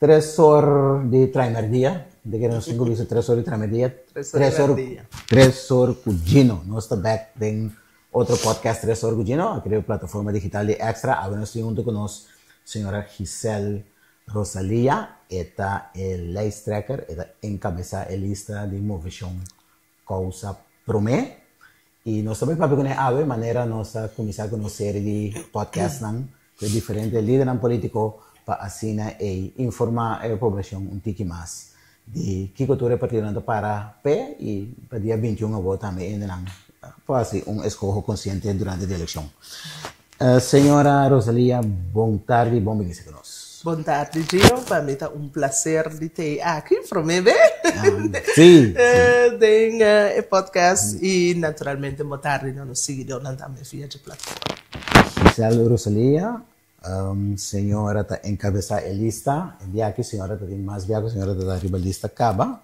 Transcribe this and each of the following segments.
Tres or di traimerdia, de kere nos tin ku bisa tres or di traimerdia, Tres or di merdia. Tres or ku Gino. Nos ta bek den otro podcast Tres or ku Gino, aki riba plataforma digital di Extra. Awe nos tin huntu ku nos señora Giselle Rosalia, e ta e lijsttrekker, e ta enkabesá e lista di Moveshon Kousa Promé. I nos ta bai papia kuné awe manera nos a kuminsá ku nos seri di podcastnan ku e diferente lidernan polítiko pa asina ei informá e poblashon un tiki mas di kiko tur e partidonan ta para p'e i pa dia 21 awor tambe hendenan por hasi un eskoho konsiente durante di elekshon. Señora Rosalia, bon tardi, bon binista ku nos. Bon tardi Gio, pa mi ta un placer di t'ei aki prome be Sí, sí. den e podcast y naturalmente bon tardi na nos siguidornan tambe via dje plataforma. Giselle Rosalia, señora ta encabeza e lista, e dia aki señora ta tin mas bia cu señora ta ta riba lista caba.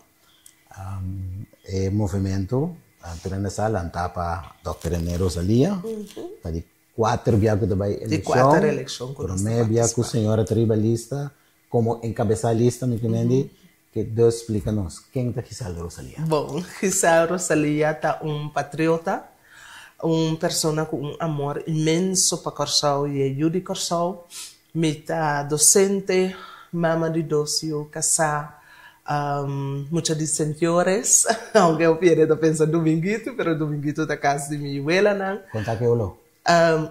E movimento tur hende sa lanta pa Dòkter Rene Rosalia, ta di kuater bia ku ta bai Di kuater elekshon ku nos ta Promé bia ku partisipá. señora ta riba lista komo enkabesá lista mi kimendi ke dus splika nos ken ta Giselle Rosalia. Bon, Giselle Rosalia ta un patriota, un persona ku un amor inmenso pa Kòrsou i e yu di Kòrsou. Mi ta docente, mama di dos yu, casá, mucha di sentiores, aunke hopi hende ta pensa Dominguito, pero Dominguito ta cas di mi welanan. Conta ke olo?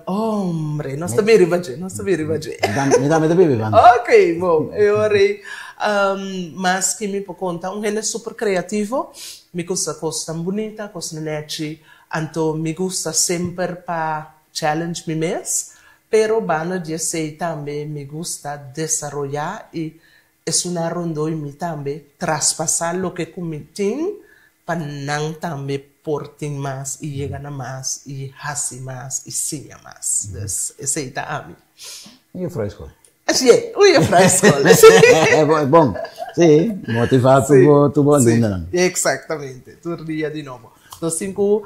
Hombre, nos ta bin riba dje, nos ta bin riba dje. Mi tambe ta bibi banda. Ok, bon, e ora ei, mas ki mi por conta, un hende super creativo, mi gusta cosnan bunita, cosnan nechi, anto mi gusta semper pa challenge mi mes, Pero banda di esei tambe mi gusta desaroyá i esunnan rondó i mi tambe traspasá loke ku mi tin pa nan tambe por tin mas i yega na mas i hasi mas i siña mas. Dus esei ta ami. Un jufrou di skol. Así e, un jufrou di skol. Sí. Bon, sí, motivá tur bo alumnonan. Sí, exactamente, tur dia di nobo. Nos tin ku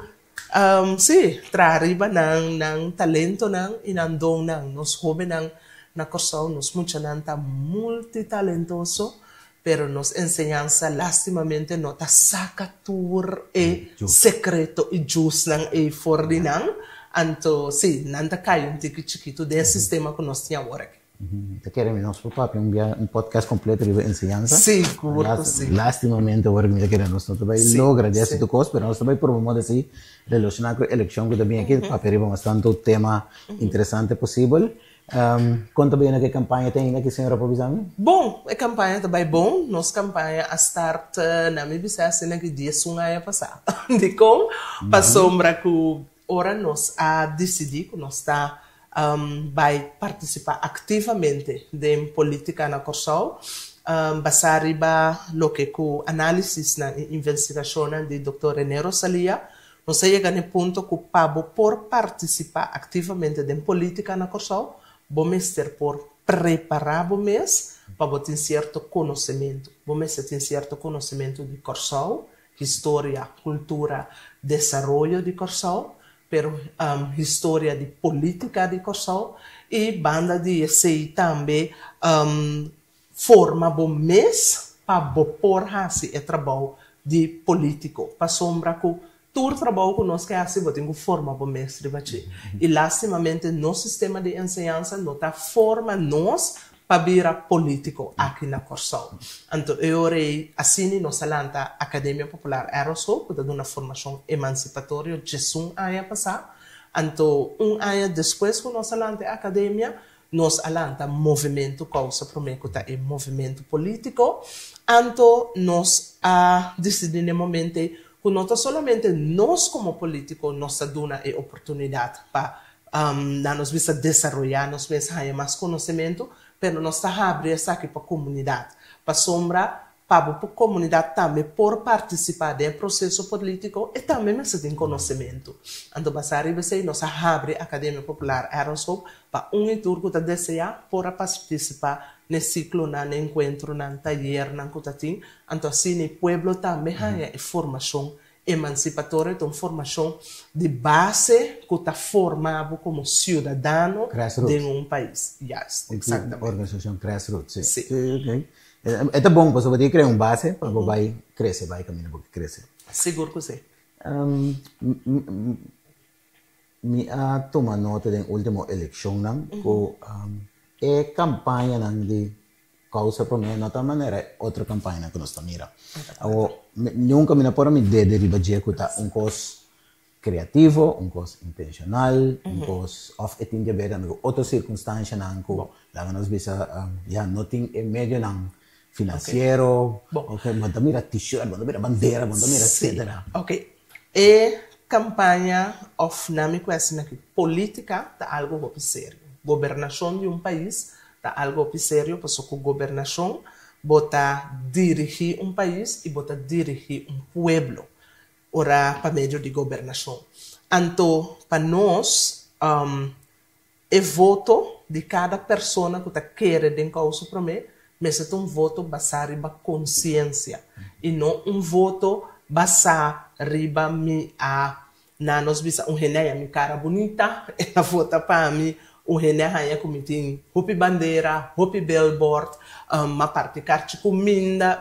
Sí, traha riba nan nan talentonan i nan donnan. Nos hóbennan na Kòrsou, nos muchanan ta multitalentoso, pero nos enseñansa lástimamente no ta saka tur e sekreto i djusnan ei for di nan. Anto, sí, nan ta kai un tiki chikitu den e sistema ku nos tin awor aki. Ta kere mi nos por papia un bia un podcast completo riba enseñansa. Sigur cu si. Lastimamente awor mi ta kere nos no ta bay logra di haci tur cos, pero nos ta bay proba modo así relaciona cu e eleccion cu ta bin aki, papia riba mas tanto tema interesante posibel. Con ta bay na cu e campaña te ainda ki señora por bisa mi? Bon, e campaña ta bay bon. Nos campaña a start na mi bisa asina ki 11 aña pasa. Dicon? Pasobra cu Ora nos a disidí ku nos ta bai partisipá aktivamente den polítika na Kòrsou, basá riba loke ku análisisnan i investigashonnan di Dòkter René Rosalia, nos a yega na e punto ku pa bo por partisipá aktivamente den polítika na Kòrsou, bo mester por prepará bo mes pa bo tin sierto konosementu. Bo mester tin sierto konosementu di Kòrsou, Historia, kultura, desaroyo di Kòrsou, pero historia di polítika di Kòrsou i banda di esei tambe forma bo mes pa bo por hasi e trabou di polítiko. Pasobra ku tur trabou ku nos ke hasi bo tin ku forma bo mes riba dje. I lástimamente nos sistema di enseñansa no ta forma nos pa bira politico aki na Kòrsou. Anto e ora ei asina nos a lanta Akademia Popular Eros Hope ku ta duna formashon emansipatorio djesun aña pasá. Anto un aña despues ku nos a lanta e akademia, nos a lanta Movementu Kousa Promé ku ta e movementu politico. Anto nos a disidí na e momento ei ku no ta solamente nos komo politico nos ta duna e oportunidat pa Na nos bisa desaroyá nos mes haña mas konosementu, pero nos ta habri esaki pa komunidat. Pasobra pa bo por komunidat tambe por partisipá den e proseso polítiko, e tambe mester tin konosementu. Anto basá riba esei nos a habri Akademia Popular Aaron's Hope pa un i tur ku ta deseá por a partisipá n'e siklonan, n'e enkuentronan, tayernan ku ta tin. Anto asina e pueblo tambe haña e formashon Emansipatorio ta un formashon di base ku ta forma bo komo siudadano Grassroots. den un pais. Juist, Un eksaktamente. organisashon grassroots, si. Si. Si, ok. E ta bon pasobra bo tin krea un base pa bo bai krese, bai kaminda bo ke krese. Sigur ku si. Mi a tuma nota den ultimo elekshonnan ku e kampañanan di Kousa Promé no ta manera e otro kampañanan ku nos ta mira. Awor, nunka mi no por a mi dede riba dje ku ta un kos kreativo, un kos intenshonal, un kos òf e tin ke ber tambe ku otro sirkunstanshanan ku laga nos bisa ya no tin e medionan finansiero, bo ta mira t-shirt, bo ta mira bandera, bo ta mira etsetera. Ok, E campaña of na mi cuestion aki politica ta algo hopi serio. Gobernacion di un pais ta algo hopi serio pasobra cu gobernacion bo ta dirigi un pais y bo ta dirigi un pueblo ora pa medio di gobernacion. Anto pa nos E voto di kada persona ku ta kere den kousa promé mester ta un voto basá riba konsiensia i no un voto basá riba mi a na nos bisa un hende haña mi kara bunita el a vota pa mi, un hende a haña ku mi tin hopi bandera, hopi billboard, m'a parti karchi kuminda,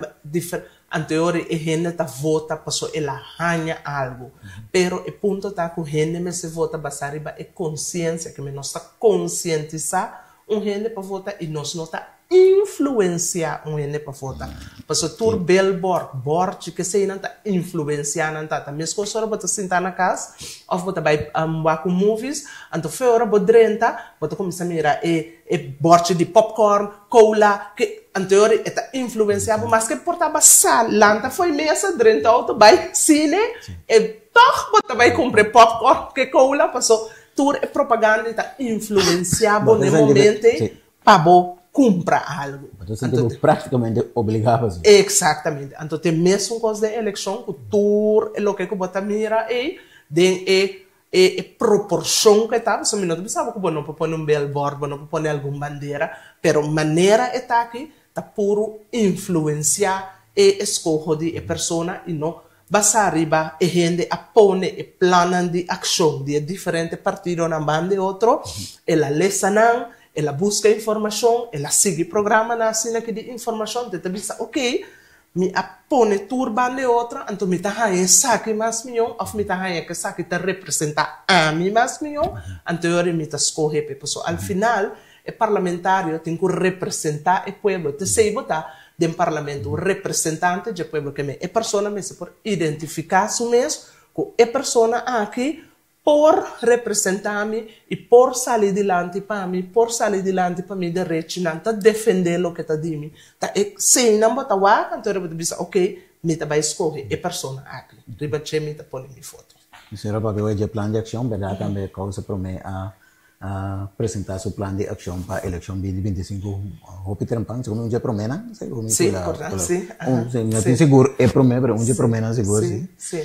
Anteor e hende ta vota paso el a haña algu. Pero e punto ta ku hende mester vota basá riba e konsiensia, ke nos ta konsientisá un hende pa vota i nos no ta influensiá un hende pa vota. Paso tur billboard, bòrchi, keseinan ta influensiá nan tata. Meskos ora bo ta sintá na kas òf bo ta bai wak un movies, anto fe ora bo drenta bo ta kuminsá mira e e bòrchi di popcorn, Cola, ke anterior e ta influencia bo maske por ta basa lanta fo'i mesa drenta auto bai cine e toch bo ta bai cumpra e popcorn ke cola paso tur e propaganda ta influencia bo n'e momento ei pa bo cumpra algo. Bo ta sinti bo practicamente obliga pa haci. Exactamente, anto t'e mesun cos den eleccion cu tur e loke cu bo ta mira ei den e E proporshon ku e ta, pasobra mi no ta bisa bo ku bo no por pone un billboard, bo no por pone algun bandera, pero manera e ta aki ta puru influensiá e eskoho di e persona i no basá riba e hende a pone e plannan di akshon di e diferente partidonan ban di otro, el a lesa nan, el a buska informashon, el a sigui programanan asina aki di informashon, te ta bisa oke, Mi a pone tur banda e otro, anto mi ta haña esaki mas mihó òf mi ta haña ku esaki ta representá ami mas mihó, anto e ora mi ta skohe p'e. Pasobra al final e parlamentario tin ku representá e pueblo. T'esei bo ta den parlamento, un representante dje pueblo. Ke men e persona mester por identifiká su mes ku e persona aki por representá mi i por sali dilanti pa mi, por sali dilanti pa mi derechinan, ta defendé loke ta di mi. Ta e seinan bo ta wak, anto bo ta bisa, ok, mi ta bai skohe e persona aki, riba dje mi ta pone mi foto. Señora papia wei dje plan di akshon, bèrdat tambe kousa promé a a presentá su plan di akshon pa elekshon binti 25 hopi trempan, segun mi un dje proménan, segun mi Sí, korda, sí, aha, un, sí, no tin sigur e promé, pero un dje proménan sigur, sí. Sí,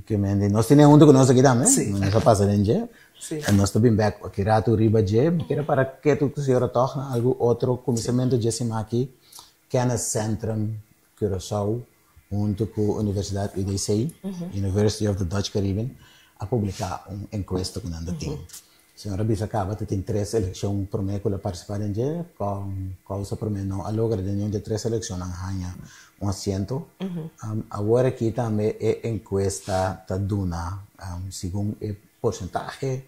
Ke men nos tene huntu ku nos aki tambe, Sí. nos a pasa den dje, Sí. en nos ta bin bèk aki ratu riba dje, mi kere para ketu ku señora tòg na algu otro kuminsamentu dje siman aki, Kenniscentrum Curaçao huntu ku Universidat UDC, University of the Dutch Caribbean, a publiká un enkuesta ku nan ta tin. Señor a bisa kaba ta tin tres elekshon promé ku lo partisipá den dje, kousa promé no a logra den niun di e tres elekshonnan haña un asiento. Awor aki tambe e enkuesta ta duna segun e porsentahe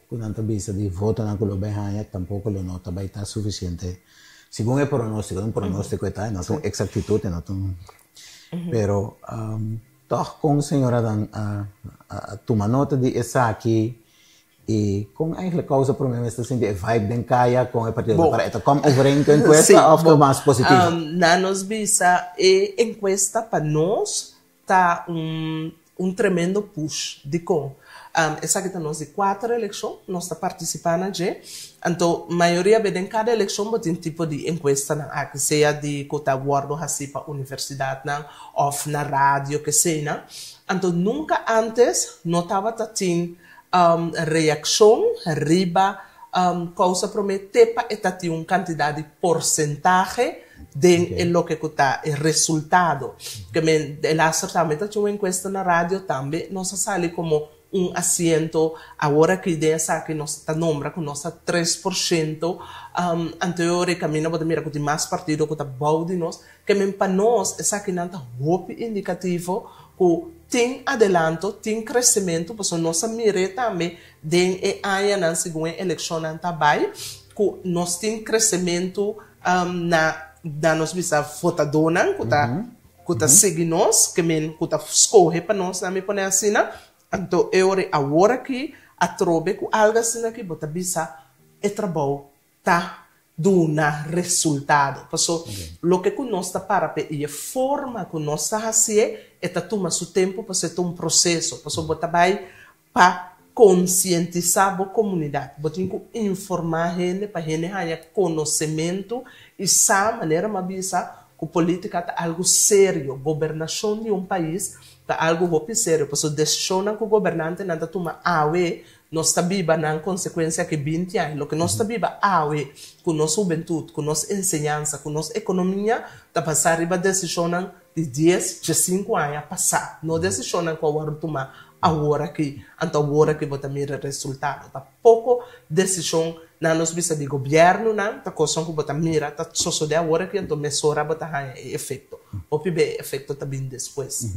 ku nan ta bisa di votonan ku lo bai haña tampoko lo no ta bai ta sufisiente segun e pronóstiko, un pronóstiko e ta, e no ta un eksaktitut, e no ta un, pero tòg kon señora dan a tuma nota di esaki i kon eigentlik kousa promé mes ta sinti e vibe den kaya kon e partido ta para, e ta kòm overeen ku e enkuesta òf ta mas positivo? Nan nos bisa e enkuesta pa nos Ta un un tremendo push. Dikon? Esaki ta nos di kuater elekshon, nos ta partisipá na dje. Anto mayoria be den kada elekshon bo tin tipo di enkuestanan aki, sea di ku ta wòrdu hasí pa universidatnan òf na radio keseinan. Anto nunka ántes no tabata tin reakshon riba kousa promé te pa e ta tin un kantidat di porsentahe den e loke ku ta e resultado. Ke men e laster tambe ta tin un enkuesta na radio tambe nos a sali komo. un asiento, awor aki den esaki nos ta nombra ku nos ta 3%, anto e kaminda bo ta mira ku tin mas partido ku ta bou di nos, ke men pa nos esakinan ta hopi indikativo ku tin adelanto, tin kresementu, pasobra nos a mir'é tambe den e añanan segun e elekshonnan ta bai, ku nos tin kresementu na na nos bisa votadónan ku ta ku ta sigui nos, ke men ku ta skohe pa nos, nan mi pone asina. Anto e ora awor aki atrobe ku algu asina aki bo ta bisa e trabou ta duna resultado. Paso loke ku nos ta para p'e i e forma ku nos ta hasié e ta tuma su tempu paso e ta un proseso. Paso bo ta bai pa konsientisá bo komunidat. Bo tin ku informá hende pa hende haña konosementu i sa, manera mi a bisa, ku polítika ta algu serio. Gobernashon di un pais ta algu hopi serio pasobra desishonnan ku gobernantenan ta tuma awe Nos ta biba nan konsekuensia aki 20 aña. Loke nos ta biba awe ku nos hubentut, ku nos enseñansa, ku nos ekonomia ta basá riba desishonnan di 10, 15 aña pasá, no desishonnan ku a wòrdu tumá awor aki. Anto awor aki bo ta mira resultado. Ta poko desishon nan nos bisa di gobièrnunan ta kosnan ku bo ta mira ta sosodé awor aki anto mesora bo ta haña e efekto. Hopi be e efekto ta bin despues.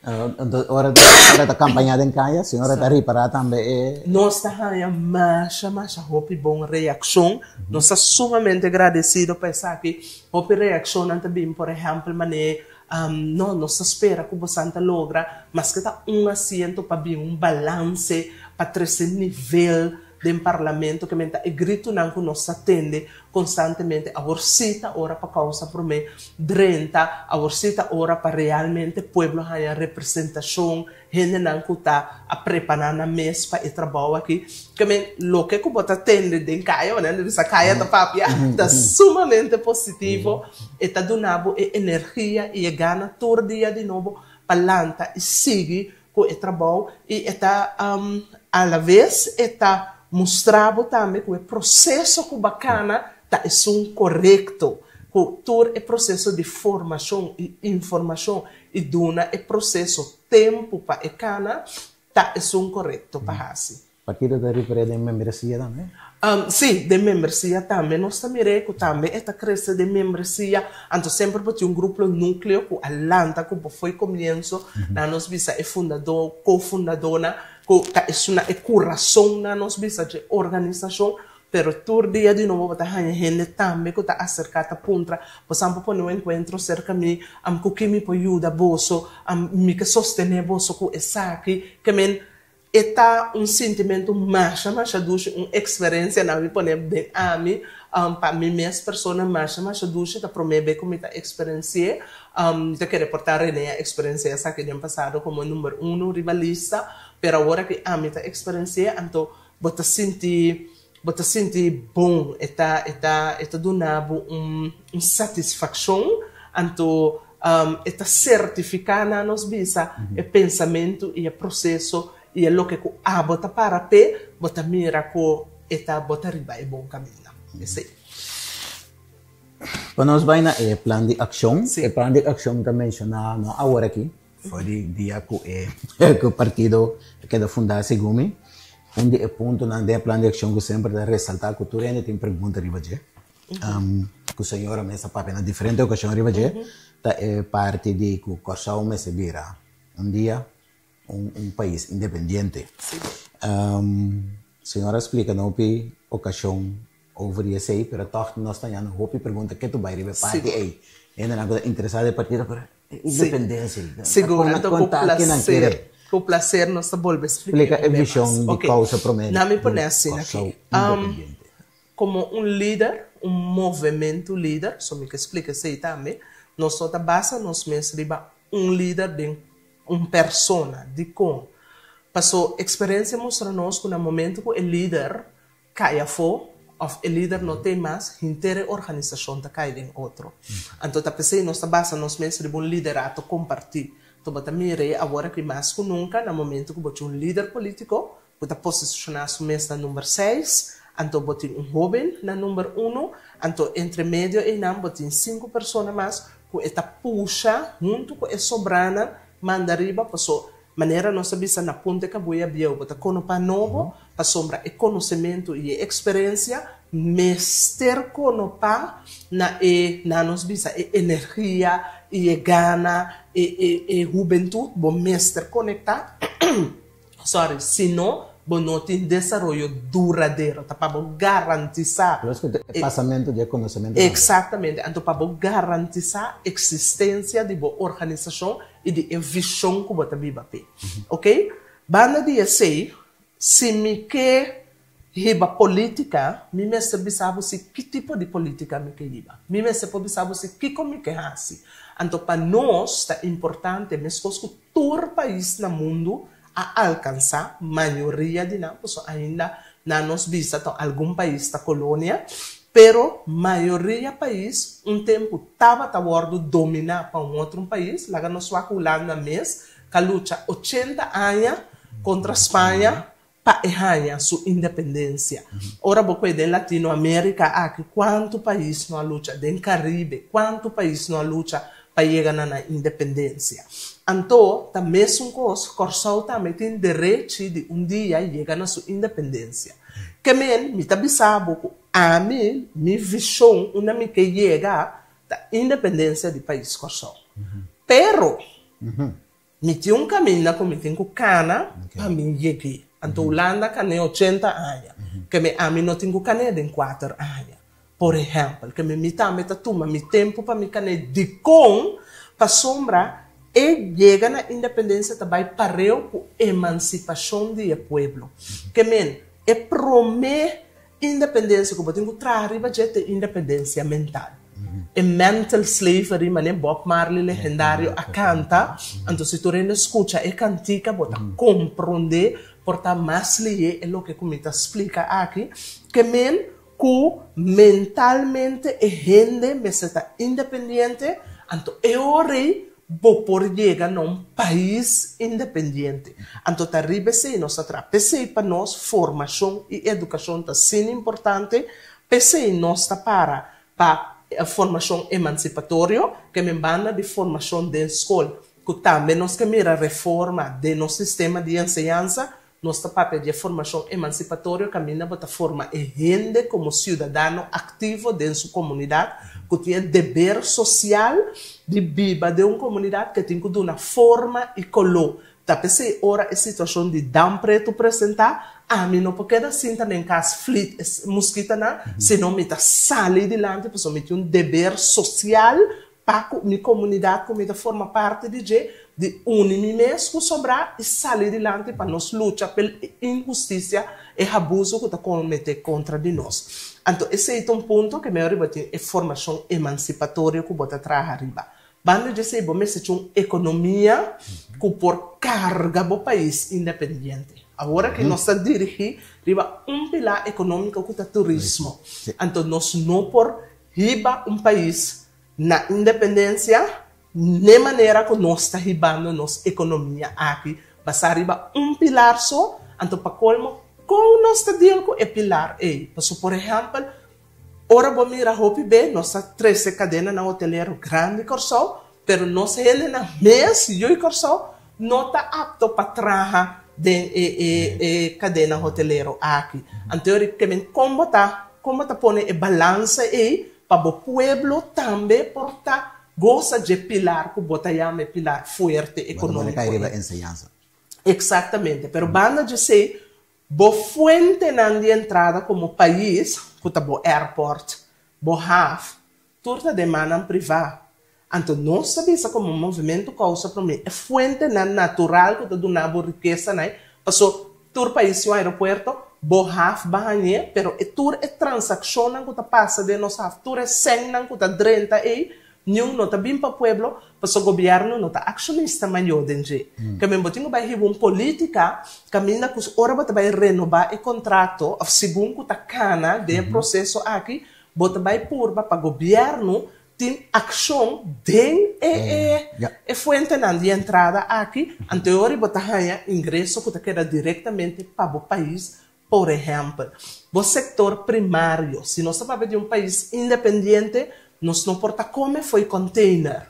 Anto ora ora ta kampañá den kaya, señora ta ripará tambe e. Nos ta haña masha masha hopi bon reakshon. Nos ta sumamente gradesido pa esaki. Hopi reakshonnan ta bin, por ehèmpel, manera, No, nos ta spera ku bosan ta logra maske ta un asiento pa bin un balanse, pa trese nivel den parlamento, ke men ta e gritunan ku nos ta tende konstantemente. Awor sí ta ora pa kousa promé drenta, awor sí ta ora pa realmente pueblo haña representashon, hendenan ku ta a prepará nan mes pa e trabou aki. Ke men loke ku bo ta tende den kaya, manera nan ta bisa kaya ta papia, ta sumamente positivo, e ta duna bo e energia i e gana tur dia di nobo pa lanta i sigui ku e trabou i e ta alaves e ta mustra bo tambe ku e proseso ku bo a kana ta esun korekto, ku tur e proseso di formashon i informashon i duna e proseso tempu pa e kana ta esun korekto pa hasi. Partido ta referé den membresia tambe? Sí, den membresia tambe. Nos ta mir'é ku tambe e ta krese den membresia. Anto semper bo tin un grupo núkleo ku a lanta ku bo fo'i komienso. Nan nos bisa e fundadó, ko-fundadónan, ku ta esunnan e kurasonnan nos bisa dje organisashon. Pero tur dia di nobo bo ta haña hende tambe ku ta aserká ta puntra, Bosan por pone un enkuentro serka mi? Ku ki mi por yuda boso? Mi ke sostené boso ku esaki. Ke men E ta un sintimentu masha masha dushi, un eksperensia nan mi pone den ami, pa mi mes persona masha masha dushi, ta promé be ku mi ta eksperensi'é. Mi ta kere por ta René a eksperensiá esaki den pasado komo number uno riba lista, pero awor aki ami ta eksperensi'é, anto bo ta sinti bo ta sinti bon, e ta e ta e ta duna bo un un satisfakshon, anto e ta sertifiká na nos bisa e pensamentu i e proseso i e loke ku abo ta para p'e, bo ta mira ku e ta bo ta riba e bon kaminda. Esei. Pa nos bai na e plan di akshon, e plan di akshon ta menshoná no awor aki, For di dia ku e ku partido a keda fundá segun mi, un di e puntonan den e plan di akshon ku semper ta resaltá ku tur hende tin pregunta riba dje, ku señora mes a papia na diferente okashon riba dje, ta e parti di ku Kòrsou mester bira un dia un un pais independiente. Señora a splika na hopi okashon Over di esei, pero tòg nos ta hañando hopi pregunta ke tu bai riba e parti ei. Hendenan ku ta interesá den e partido, pero e independensia ei, Sigur, anto ku plaser, ku plaser nos ta bolbe splika e vishon di kousa promé di Kòrsou independiente. Komo un lider, un movementu lider, so mi ke splika esei tambe, nos no ta basa nos mes riba un lider den un persona. Dikon? Paso eksperensia mustra nos ku na momentu ku e lider Kai afó òf e lider no t'ei mas, henter e organisashon ta kai den otro. Anto ta p'esei nos ta basa nos mes riba un liderato kompartí. Anto bo ta mir'é awor aki mas ku nunka na momentu ku bo tin un lider polítiko ku ta posishoná su mes na number seis, anto bo tin un hóben na number unu, anto entre medio einan bo tin sinku persona mas ku e ta pusha huntu ku e sobranan manda riba paso. Manera nos a bisa na Punta Cabuya bieu bo ta konopa nobo, pasobra e konosementu i e eksperensia mester konopa na e, nan nos bisa, e energia i e gana, e e e hubentut bo mester konektá. Sorry, si no, bo no tin desaroyo duradero. Ta pa bo garantisá. Pero esaki ta e pasamentu di e konosementu tambe. Eksaktamente. Anto pa bo garantisá eksistensia di bo organisashon i di e vishon ku bo ta biba p'e. Oke? Banda di esei, si mi ke hiba polítika, mi mester bisa bo si ki tipo di polítika mi ke hiba. Mi mester por bisa bo si kiko mi ke hasi. Anto pa nos ta importante, meskos ku tur pais na mundu a alkansá, mayoria di nan, pasobra ainda nan nos bisa ta algun pais ta kolonia, pero mayoria pais un tempu tabata wòrdu dominá pa un otro pais, laga nos wak Hulanda mes ka lucha ochenta aña kontra Spaña pa e haña su independensia. Ora bo koe den Latinoamérika aki kuantu pais no a lucha, den Karibe kuantu pais no a lucha pa yega na nan independensia. Anto ta mesun kos, Kòrsou tambe tin derechi di un dia yega na su independensia. Ke men, mi ta bisa bo ku ami, mi vishon unda mi ke yega ta independensia di pais Kòrsou. Pero Mi tin un kaminda ku mi tin ku kana pa mi yeg'é. Anto Hulanda kan'é ochenta aña, ke mi ami no tin ku kan'é den kuater aña. Por ehèmpel, ke mi mi tambe ta tuma mi tempu pa mi kan'é. Dikon? Pasobra e yega na independensia ta bai pareu ku emansipashon di e pueblo. Ke men, e promé Independencia cu bo tin cu traha riba dje ta e independencia mental. E mental slavery manera Bob Marley legendario a canta, anto si tur hende scucha e cantica bo ta compronde por ta mas lihe e loke cu mi ta splica aki, ke men cu mentalmente e hende mester ta independiente, anto e ora ei Bo por yega na un pais independiente. Anto ta riba esei nos a traha. P'esei pa nos formashon i edukashon ta asina importante. P'esei nos ta para pa formashon emansipatorio, ke men banda di formashon den skol, ku tambe nos ke mira reforma den nos sistema di enseñansa. Nos ta papia di e formashon emansipatorio kaminda bo ta forma e hende komo siudadano aktivo den su komunidat ku tin e deber sosial di biba den un komunidat ke tin ku duna forma i koló. Ta p'esei ora e situashon di Dam Pretu presentá, ami no por keda sinta den kas flit e muskitanan, sino mi ta sali dilanti pasobra mi tin un deber sosial Pa ku mi komunidat ku mi ta forma parti di dje, di uni mi mes ku sobrá i sali dilanti pa nos lucha p'e inhustisia, e habuso ku ta kometé kontra di nos. Anto esei ta un punto ke meo riba tin e formashon emansipatorio ku bo ta traha riba. Banda di esei bo mester tin un ekonomia ku por karga bo pais independiente. Awor aki nos ta dirigí riba un pilá ekonómiko ku ta turismo. Anto nos no por hiba un pais na independencia n'e manera cu nos ta hibando nos economia aki basa riba un pilar so, anto pa colmo con nos ta deal cu e pilar ey? Pasobra por ehempel ora bo mira hopi be nos ta trece cadenanan hotelero grandi Corsou pero nos hendenan mes yu Corsou no ta apto pa traha den e e e cadena hotelero aki. Anto ke men con bo ta con bo ta pone e balansa ey Pa bo pueblo tambe por ta gosa dje pilar ku bo ta yama e pilar fuerte Bo ta ekonómiko kai riba ei. enseñansa. Eksaktamente. Pero banda djesei, bo fuentenan di entrada komo pais, ku ta bo airport, bo haf, tur ta den mannan privá. Anto nos ta bisa komo Movementu Kousa Promé, e fuentenan natural ku ta duna bo rikesanan, paso tur pais tin un aeropuerto, bo haf ba hañ'é, pero e tur e transakshonnan ku ta pasa den nos haf, tur e sènnan ku ta drenta ei, niun no ta bin pa pueblo, paso gobièrnu no ta akshonista mayó den dje. Ke men bo tin ku bai hiba un polítika kaminda ku ora bo ta bai renobá e kontrato òf segun ku ta kana den e proseso aki, bo ta bai purba pa gobièrnu Tin akshon den e e fuentenan di entrada aki, anto e ora bo ta haña ingreso ku ta keda direktamente pa bo pais. Por ehèmpel, bo sektor primario, si nos ta papia di un pais independiente, nos no por ta kome fo'i kònteiner.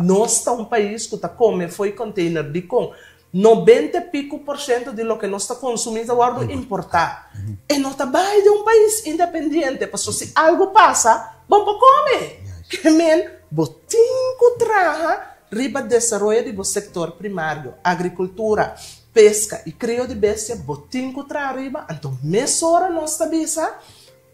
Nos ta un pais ku ta kome fo'i kònteiner. Dikon? 90 i piku porshento di loke nos ta konsumí ta wòrdu importá. E no ta bai den un pais independiente, pasobra si algu pasa, bo por kome. Ke men, bo tin ku traha riba desaroyo di bo sektor primario, agrikultura, peska i krio di bestia, bo tin ku traha riba. Anto mesora nos ta bisa,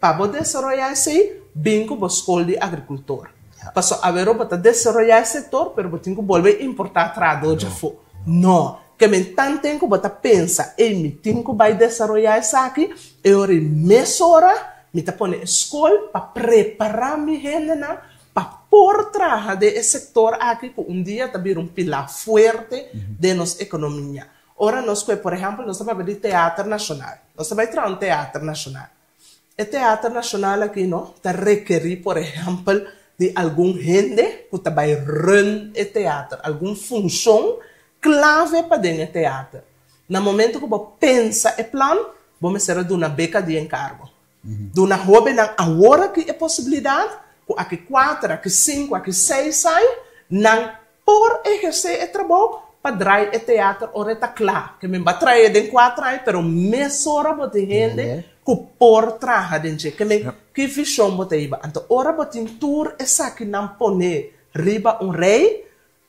Pa bo desaroyá esei, bin ku bo skol di agrikultor. Pasobra awero bo ta desaroyá e sektor, pero bo tin ku bolbe importá trahadó djafó. No. Ke men tanten ku bo ta pensa, Ey, mi tin ku bai desaroyá esaki, e ora ei mesora mi ta pone e skol pa prepará mi hendenan pa por traha den e sektor aki ku un dia ta bira un pilá fuerte den nos ekonomia. Ora nos kue, por ehèmpel, nos ta papia di teater nashonal. Nos ta bai traha un teater nashonal. E teater nashonal aki no ta rekerí, por ehèmpel, di algun hende ku ta bai run e teater, algun funshon klave pa den e teater. Na momento ku bo pensa e plan, bo mester a duna beka di enkargo. Duna hóbennan awor aki e posibilidat ku aki kuater, aki sinku, aki seis aña nan por ehersé e trabou pa drai e teater ora e ta kla. Ke men ba trae den kuater aña pero mesora bo tin hende ku por traha den dje. Ke men ki vishon bo ta hiba? Anto ora bo tin tur esakinan poné riba un rei,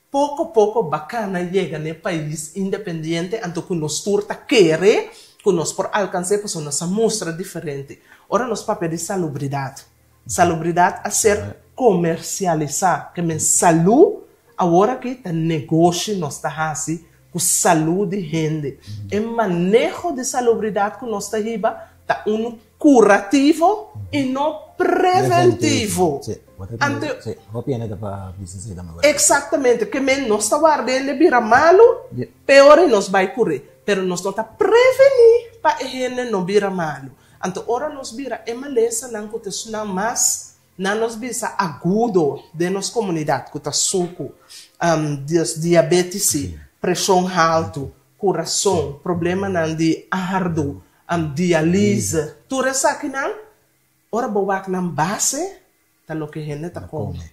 poko poko ba kana yega n'e pais independiente anto ku nos tur ta kere ku nos por alkans'é pasobra nos a mustra diferente. Ora nos papia di salubridat, Salubridat a ser komersialisá, ke men salú awor aki ta negoshi nos ta hasi ku salú di hende. E maneho di salubridat ku nos ta hiba ta unu kurativo i no preventivo. Anto, eksaktamente, ke men nos ta warda hende bira malu, peor i nos bai kur'é, pero nos no ta prevení pa e hende no bira malu. Anto ora nos bira e malesanan ku ta esnan mas na nos bisa agudo den nos komunidat, ku ta suku, diabetisi, preshon haltu, kurason, problemanan di ardu, dialise, tur esakinan, ora bo wak nan base ta loke hende ta kome.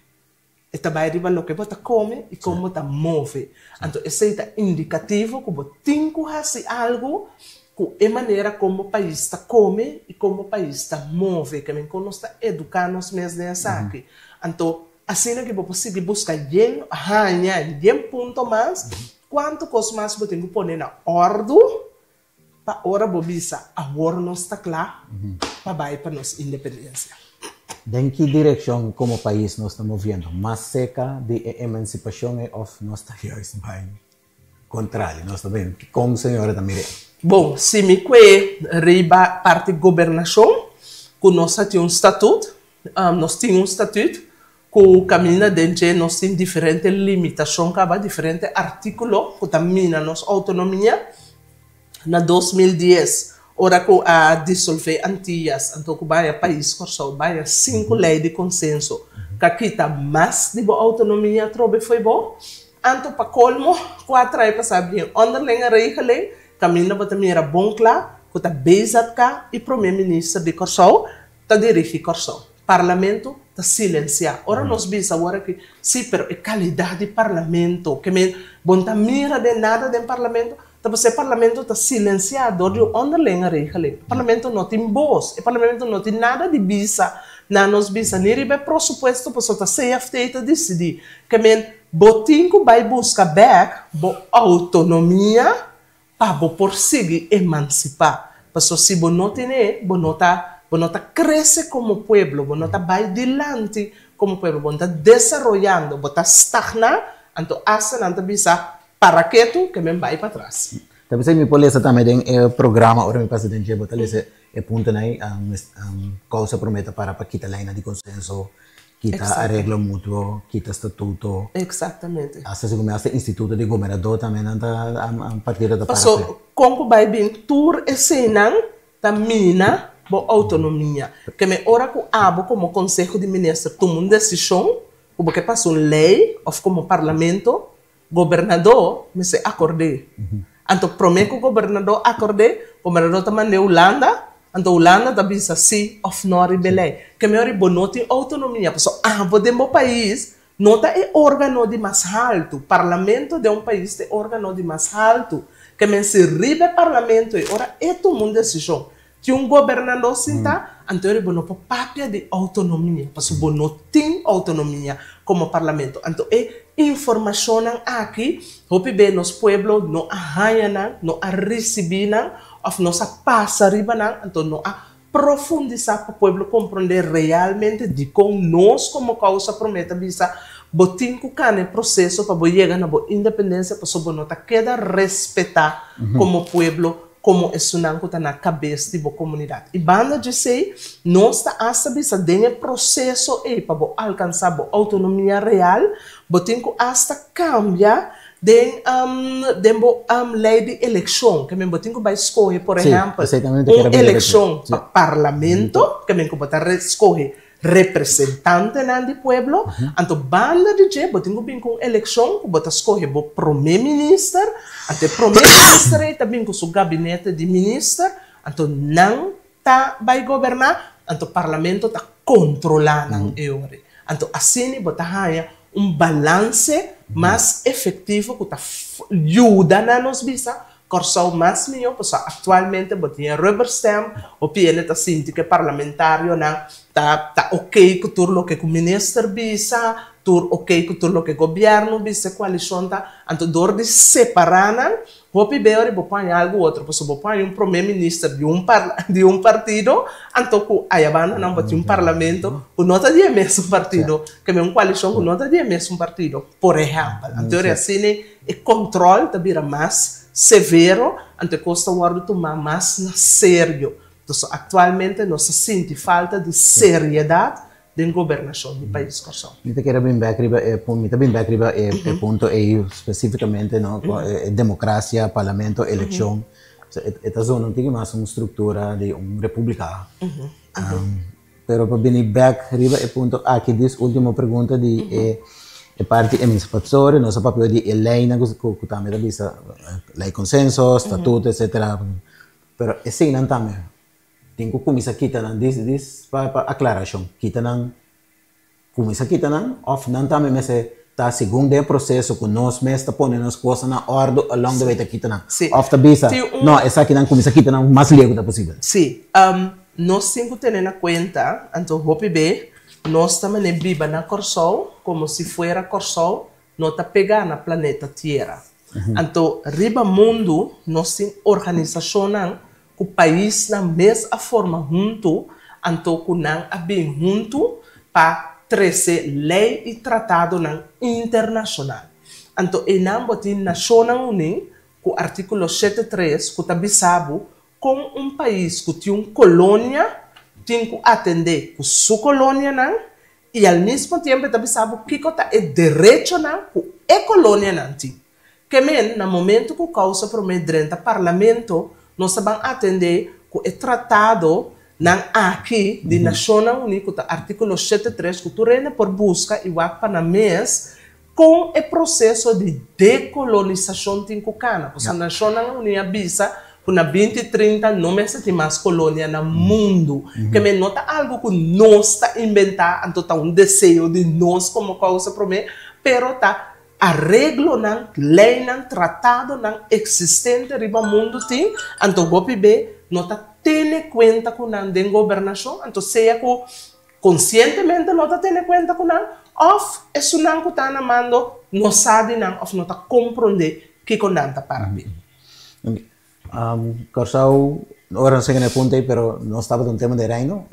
E ta bai riba loke bo ta kome i kon bo ta move. Anto esei ta indikativo ku bo tin ku hasi algu ku e manera kon bo pais ta kome i kon bo pais ta move. Ke men kon nos ta eduká nos mes den esaki. Anto asina ki bo por sigui buska yen haña yen punto mas, kuantu kos mas bo tin ku pone na òrdu Pa ora bo bisa, Awor nos ta kla pa bai pa nos independensia. Den ki direkshon komo pais nos ta moviendo? Mas seka di e emansipashon ei òf nos ta juist bai kontrali? Nos ta bin kon señora ta mir'é? Bon, si mi kue riba parti gobernashon ku nos a tin un statut, nos tin un statut ku kaminda den dje nos tin diferente limitashon kaba, diferente artíkulo ku ta mina nos outonomia. Na 2010, ora ku a disolvé Antias, anto ku bai a pais Kòrsou, bai a sinku lei di konsenso ku a kita mas di bo outonomia atrobe fo'i bo. Anto pa kolmo, ku a trae pasá bien onderlinge regeling, kaminda bo ta mira bon kla ku ta BZK i Promé Minister di Kòrsou ta dirigí Kòrsou. Parlamento ta silenciá. Ora nos bisa awor aki, sí, pero e calidad di Parlamento, ke men bo no ta mira den nada den Parlamento, ta pasobra e Parlamento ta silenciá dor di un onderlinge regeling. E Parlamento no tin bos, e Parlamento no tin nada di bisa na nos bisa, ni riba e prosupuesto pasobra ta CFT ta dicidí. Ke men bo tin ku bai busca bek bo autonomia Pa bo por sigui emansipá. Paso si bo no tene, bo no ta, bo no ta krese komo pueblo, bo no ta bai dilanti komo pueblo, bo no ta desaroyando, bo ta stagná, anto asta nan ta bisa, para ketu, ke men bai patras. Ta p'esei mi por lesa tambe den e programa ora mi pasa den dje, bo ta lesa e puntonan ei, kousa promé ta para pa kita leinan di konsenso, Kita areglo mutuo, kita statuto. Exactamente. Hasta segun mi hasta instituto di gobernador tambe nan ta partido ta para Paso con cu bay bin tur eseynan ta mina bo autonomia. Ke me ora cu abo como conseho di minister tuma un decision cu bo ke pasa un ley of como parlamento, Gobernadó mester akord'é. Anto promé ku gobernadó akord'é, gobernadó ta mand'é Hulanda, anto Hulanda ta bisa sí òf nò riba e lei. Ke mehor bo no tin outonomia, pasobra abo den bo pais No ta e órgano di mas haltu. Parlamento den un pais ta e órgano di mas haltu. Ke men si riba e parlamento ei ora e tuma un desishon, tin un gobernadó sintá, anto eri bo no por papia di outonomia, pasobra bo no tin outonomia komo parlamento. Anto e informashonnan aki hopi be nos pueblo no a haña nan, no a risibí nan òf nos a pasa riba nan, anto no a Profundisá pa pueblo komprondé realmente dikon nos komo Kousa Promé ta bisa bo tin ku kana e proseso pa bo yega na bo independensia pasobra bo no ta keda respetá komo pueblo komo esunnan ku ta na kabes di bo komunidat. I banda djesei nos ta asta bisa den e proseso ei pa bo alkansá bo outonomia real bo tin ku asta kambia Den den bo lei di elekshon, ke men bo tin ku bai skohe, por ehèmpel, un elekshon pa parlamento, ke men ku bo ta skohe representantenan di pueblo, anto banda di dje bo tin ku bin ku un elekshon ku bo ta skohe bo promé minister, anto e promé minister ei ta bin ku su gabinete di minister, anto nan ta bai goberná, anto parlamento ta kontrolá nan e ora ei. Anto asina bo ta haña un balanse mas efektivo ku ta yuda na nos bisa Kòrsou mas mihó pasobra aktualmente bo tin e rubber stamp, hopi hende ta sinti ku e parlamentarionan ta ta oké ku tur loke ku minister bisa, tur oké ku tur loke gobièrnu bisa, e koalishon ta, anto dor di separá nan Hopi be ora bo por haña algu otro, pasobra bo por haña un prome minister di un di un partido, anto ku ayabanda nan bo tin un parlamento ku no ta di e mesun partido, ke men un koalishon ku no ta di e mesun partido, por ehèmpel. Anto ora asina e kòntròl ta bira mas severo, anto e kos ta wòrdu tumá mas na serio. Entonces aktualmente nos ta sinti falta di seriedat den gobernashon di pais Kòrsou. Mi ta kere bin bek riba e punto, mi ta bin bek riba e punto ei spesífikamente no, e demokrasia, parlamento, elekshon. E ta zona un tiki mas un struktura di un repúblika. Pero pa bini bek riba e punto aki dis último pregunta di e e parti emansipatorio, nos a papia di e leinan ku tambe ta bisa lei konsenso, statuto etsetera, pero eseinan tambe Tin ku kuminsá kita nan dis dis pa pa aklarashon. Kita nan kuminsá kita nan òf nan tambe mester ta segun den e proseso ku nos mes ta pone nos kosnan na òrdu along the way ta kita nan. Sí. Òf ta bisa, Tin un. no esakinan kuminsá kita nan mas leu ku ta posibel. Sí. Nos tin ku tene na kuenta, anto hopi be nos ta manera biba na Kòrsou komo si fuera Kòrsou no ta pegá na planeta Tiera. Anto riba mundu nos tin organisashonnan ku paisnan mes a forma huntu anto ku nan a bin huntu pa trese lei i tratadonan internashonal. Anto einan bo tin Nashonnan Uní ku artíkulo 73 ku ta bisa bo kon un pais ku tin un kolonia tin ku atendé ku su kolonianan i al mismo tiempo e ta bisa bo kiko ta e derechonan ku e kolonianan tin. Ke men, na momento ku kousa promé drenta Parlamento, nos ta ban atendé ku e tratado nan aki di Nashonnan Uní ku ta artíkulo 73 ku tur hende por buska i wak pa nan mes kon e proseso di dekolonisashon tin ku kana. Pasobra Nashonnan Uní a bisa ku na 2030 no mester tin mas kolonia na mundu. Ke men no ta algu ku nos ta inventá, anto ta un deseo di nos komo kousa promé, pero ta Areglonan, leinan, tratadonan eksistente riba mundu tin, anto hopi be no ta tene kuenta ku nan den gobernashon, anto sea ku konsientemente no ta tene kuenta ku nan òf esunnan ku ta na mando no sa di nan òf no ta komprondé kiko nan ta para bin. Kòrsou, ora nos yega na e punto ei, pero nos tabata un tema di Reino,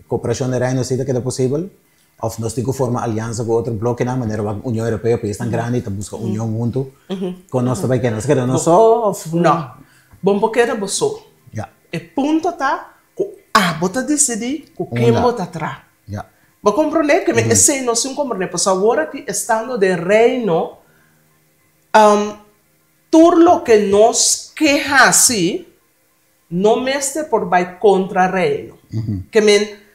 koperashon di Reino si ta keda posibel? Of nos tin ku forma aliansa ku otro blokenan manera wak Union Europeo, paisnan grandi ta buska union huntu. Kon nos ta bai keda? Nos ta keda nos so of? No. Bon por keda bo so. Ya. E punto ta ku abo ta disidí ku ken bo ta traha. Ya. Bo komprondé? Ke men esei nos tin komprondé pasobra awor aki estando den Reino tur loke nos ke hasi no mester por bai kontra Reino. Ke men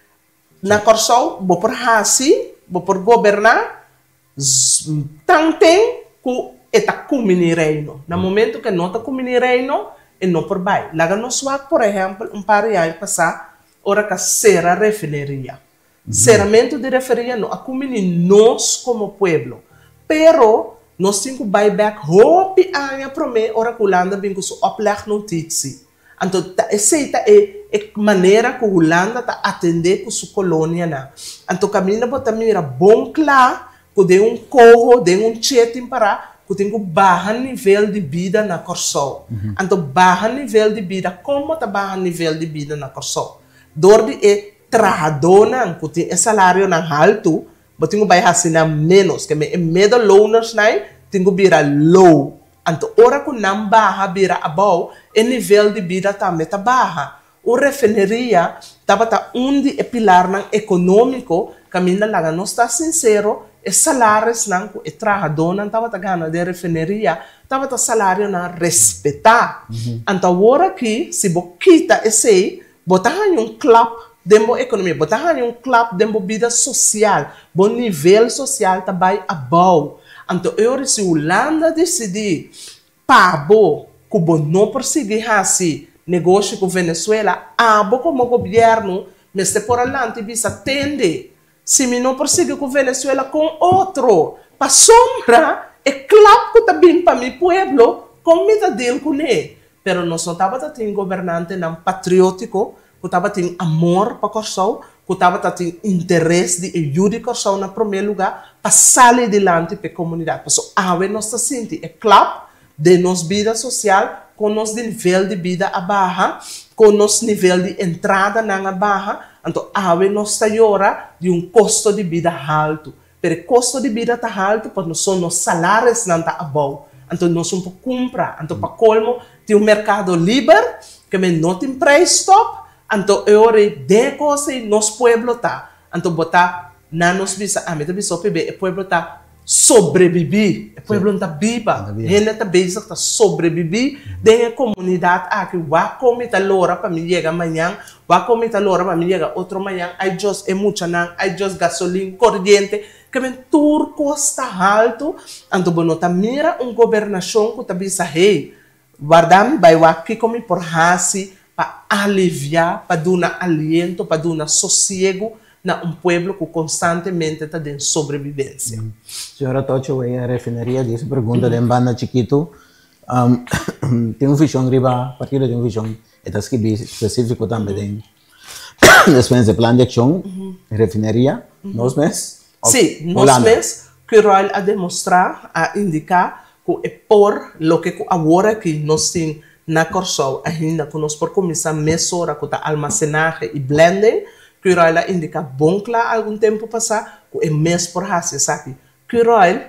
Na Kòrsou bo por hasi, bo por goberná tanten ku e ta kumini Reino. Na momentu ku e no ta kumini Reino, e no por bai. Laga nos wak por ehèmpel un par di aña pasá ora ku a sera refineria. Seramentu di referia no a kumbiní nos komo pueblo. Pero nos tin ku bai bèk hopi aña promé ora ku Hulanda bin ku su oplegnotitie. Anto ta esei ta e e manera ku Hulanda ta atendé ku su kolonianan. Anto kaminda bo ta mira bon kla ku den un koho, den un chetin pará, ku tin ku baha nivel di bida na Kòrsou. Anto baha nivel di bida, kon bo ta baha nivel di bida na Kòrsou? Dor di e trahadónan ku tin e salarionan haltu, bo tin ku bai hasi nan ménos. Ke men e middellonersnan tin ku bira low. Anto ora ku nan baha bira abou, e nivel di bida tambe ta baha. Un refineria tabata un di e pilarnan ekonómiko kaminda laga nos ta sinsero, e salarisnan ku e trahadónan tabata gana den refineria tabata salarionan respetá. Anto awor aki si bo kita esei, Bo ta haña un klap den bo ekonomia, bo ta haña un klap den bo bida sosial, bo nivel sosial ta bai abou. Anto e ora si Hulanda disidí pa bo ku bo no por sigui hasi negoshi ku Venezuela, abo komo gobièrnu mester por a lanta i bisa, Tende, si mi no por sigui ku Venezuela kon otro, pasobra e klap ku ta bin pa mi pueblo, kon mi ta deal kuné? Pero nos no tabata tin gobernantenan patriótiko ku tabatin amor pa Kòrsou, ku tabata tin interes di e yu di Kòrsou na promé lugá pa sali dilanti p'e komunidat. Pasobra awe nos ta sinti e klap den nos bida sosial kon nos nivel di bida a baha, kon nos nivel di entradanan a baha, anto awe nos ta yora di un kosto di bida haltu. Pero e kosto di bida ta haltu pasobra nos salarisnan ta abou. Anto nos un por kumpra. Anto pa kolmo tin un merkado liber ke men no tin prijsstop. Anto e ora ei den e kos ei nos pueblo ta. Anto bo ta na nos bisa ami ta bisa hopi be e pueblo ta sobrebibí. E pueblo no ta biba. Hende ta bezig ta sobrebibí den e komunidat aki. Wak kon mi ta lora pa mi yega mañan. Wak kon mi ta lora pa mi yega otro mañan, ay Dios, e muchanan, ay Dios, gasolin, koriente, ke men tur kos ta haltu, anto bo no ta mira un gobernashon ku ta bisa, hey, warda mi bai wak kiko mi por hasi pa aliviá, pa duna aliento, pa duna sosiegu na un pueblo ku konstantemente ta den sobrebibensia. Señora Tocho, e refineria di su pregunta den banda chikitu, tin un vishon riba, partido tin un vishon E ta skibí spesífiko tambe den despues di plan di akshon, refineria, nos mes òf Sí, nos Hulanda? mes. Curoil a demostrá, a indiká ku e por loke ku awor aki nos tin na Kòrsou ainda ku nos por kuminsá mesora ku ta almasenahe i blending. Curoil a indiká bon kla algun tempu pasá ku e mes por hasi esaki. Curoil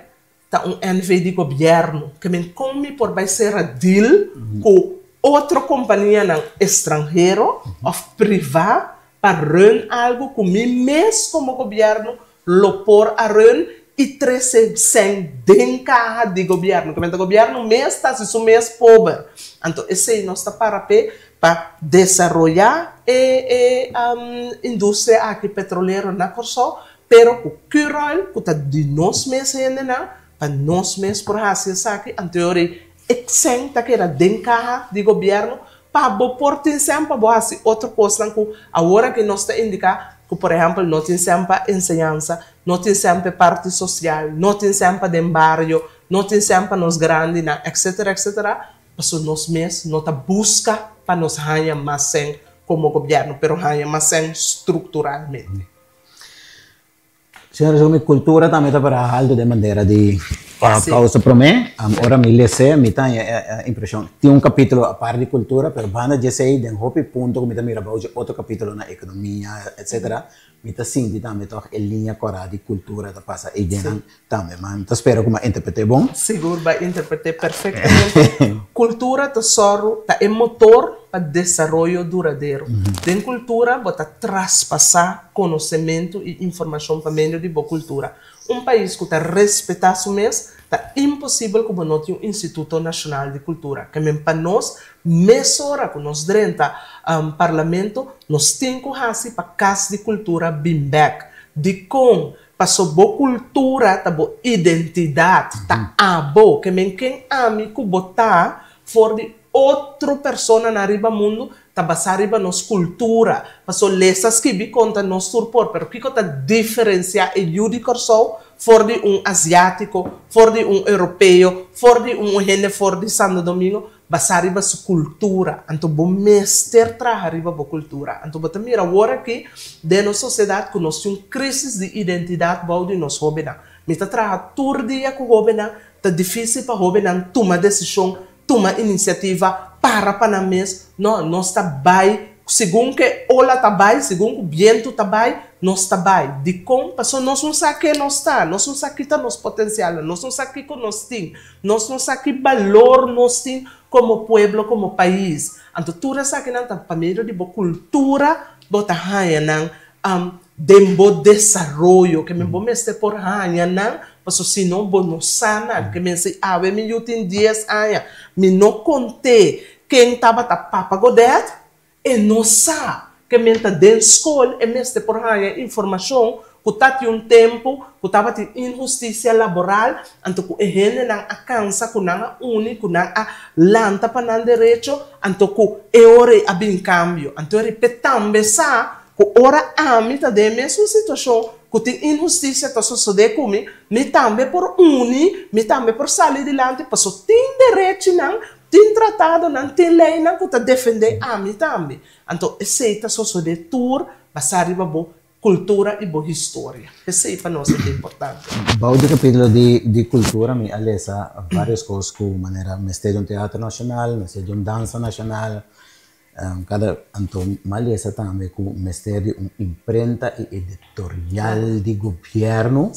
Ta un NV di gobièrnu. Ke men kon mi por bai sera deal ku otro kompanianan estranhero òf privá pa run algu ku mi mes komo gobièrnu lo por a run i trese sèn den kaha di gobièrnu. Ke men ta gobièrnu mes ta hasi su mes pober. Anto esei nos ta para p'e pa desaroyá e e industria aki petrolero na Kòrsou Pero ku Curoil ku ta di nos mes hendenan, pa nos mes por hasi esaki, anto e ora ei e sèn ta keda den kaha di gobièrnu pa bo por tin sèn pa bo hasi otro kosnan ku awor aki nos ta indiká ku por ehèmpel no tin sèn pa enseñansa, no tin sèn pa e parti sosial, no tin sèn pa den bario, no tin sèn pa nos grandinan, etcetera, etcetera, pasobra nos mes no ta buska pa nos haña mas sèn komo gobièrnu, pero haña mas sèn strukturalmente. Señor Resumi, cultura tambe ta para alto den bandera di causa prome. Ora mi lese, mi ta haña e impresion. Tin un capítulo apart di cultura, pero banda di esey den hopi punto cu mi ta mira bao dje otro capítulo na economia, etcetera, mi ta sinti tambe toch e liña cora di cultura ta pasa eydenan Tambe, ma mi ta spera ku mi a interpreté bon. Sigur bo a interpreté perfektamente. Kultura ta sòru, ta e motor pa desaroyo duradero. Den kultura bo ta traspasá konosementu i informashon pa medio di bo kultura. Un pais ku ta respetá su mes, ta imposibel ku bo no tin un Instituto Nashonal di Kultura. Ke men pa nos, mesora ku nos drenta Parlamento, nos tin ku hasi pa Kas di Kultura bin bèk. Dikon? Paso bo kultura ta bo identidat, ta abo, ke men ken ami ku bo ta for di otro personanan riba mundu ta basá riba nos kultura. Paso lesa skibi konta nos tur por, pero kiko ta diferensiá e yu di Kòrsou for di un asiátiko, for di un europeo, for di un hende for di Santo Domingo? Basá riba su kultura. Anto bo mester traha riba bo kultura. Anto bo ta mira awor aki den nos sosiedat ku nos tin un krísis di identidat bou di nos hóbennan. Mi ta traha tur dia ku hóbennan, ta difísil pa hóbennan tuma desishon, tuma inisiativa, para pa nan mes. No, nos ta bai segun ku e ola ta bai, segun ku bientu ta bai, nos ta bai. Dikon? Pasobra nos no sa ke nos ta, nos no sa ki ta nos potensialnan, nos no sa kiko nos tin. Nos no sa ki balor nos tin komo pueblo, komo pais. Anto tur esakinan ta pa medio di bo kultura bo ta haña nan den bo desaroyo. Ke men bo mester por haña nan, paso si no bo no sa nan. Ke men si awe mi yu tin dies aña, mi no kont'é ken tabata Papa Godett, E no sa ke men ta den skol e mester por haña informashon ku ta tin un tempu ku tabatin inhustisia laboral anto ku e hendenan a kansa ku nan a uni ku nan a lanta pa nan derecho anto ku e ora ei a bin kambio. Anto e ripe tambe sa ku ora ami ta den e mesun situashon ku tin inhustisia ta sosodé ku mi, mi tambe por uni, mi tambe por sali dilanti paso tin derechinan Tin tratadonan, tin leinan ku ta defendé ami tambe. Anto esei ta sosodé tur basá riba bo kultura i bo historia. Esei pa nos e ta importante. Bou di kapítulo di di kultura mi a lesa vários kos ku manera mester di un teatro nashonal, mester di un dansa nashonal, kada anto mi a lesa tambe ku mester di un imprenta i editorial di gobièrnu.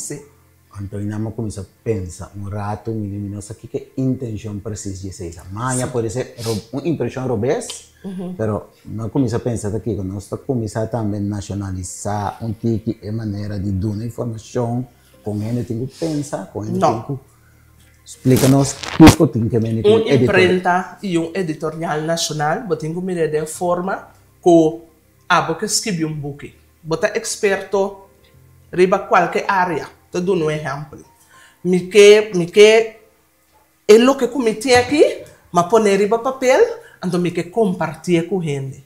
Anto i nan a kuminsá pensa un ratu, mi di mi no sa kiko e intenshon presis di esei ta. Maña pode ser un impreshon robes, pero mi a kuminsá pensa ta kiko, nos ta kuminsá tambe nashonalisá un tiki e manera di duna informashon kon hende tin ku pensa, kon hende tin ku splika nos kiko tin ke bini ku Un imprenta i un editorial nashonal bo tin ku mira den forma ku Abo ke skibi un buki. Bo ta eksperto riba kualke área. Ta duna un ehèmpel. Mi ke, mi ke e loke ku mi tin aki, m'a pone riba papel, anto mi ke kompartié ku hende.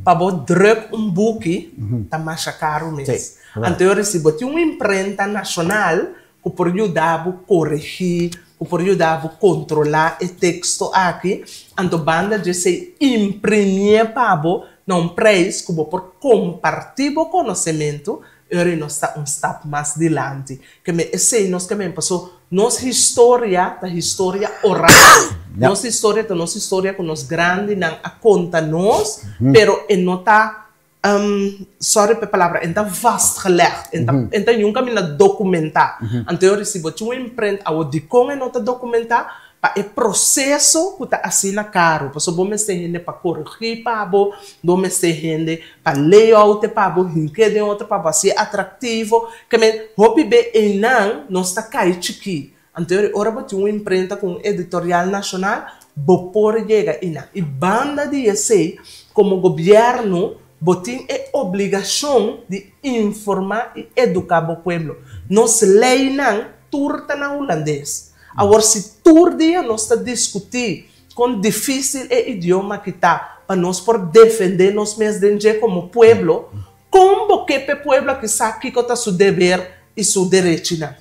Pa bo drùk un buki ta masha karu mes. Anto yo risi bo tin un imprenta nashonal ku por yuda bo koregí, ku por yuda bo kontrolá e teksto aki, anto banda dje esei imprimié pa bo na un preis ku bo por kompartí bo konosementu, e ora ei nos ta un stap mas dilanti. Ke men esei nos ke men paso nos historia ta historia oral. Nos historia ta nos historia ku nos grandinan a konta nos, pero e no ta Sorry pa e palabra, en ta vastgelegd, en ta en ta yun kaminda dokumentá. Anto yo risibo tin un imprent awo dikon e no ta dokumentá? Pa e proseso ku ta asina karu, pasobra bo mester hende pa korigí pa bo, bo mester hende pa layout e pa bo, hink'é den otro pa bo hasié atraktivo. Ke men hopi be einan nos ta kai chikí. Anto ora bo tin un imprenta ku un editorial nashonal, bo por yega einan. I banda di esei, komo gobièrnu bo tin e obligashon di informá i eduká bo pueblo. Nos leinan tur ta na hulandes. Awor si tur dia nos ta diskutí kon difísil e idioma aki ta pa nos por defendé nos mes den dje komo pueblo, kon bo ke p'e pueblo aki sa kiko ta su deber i su derechinan?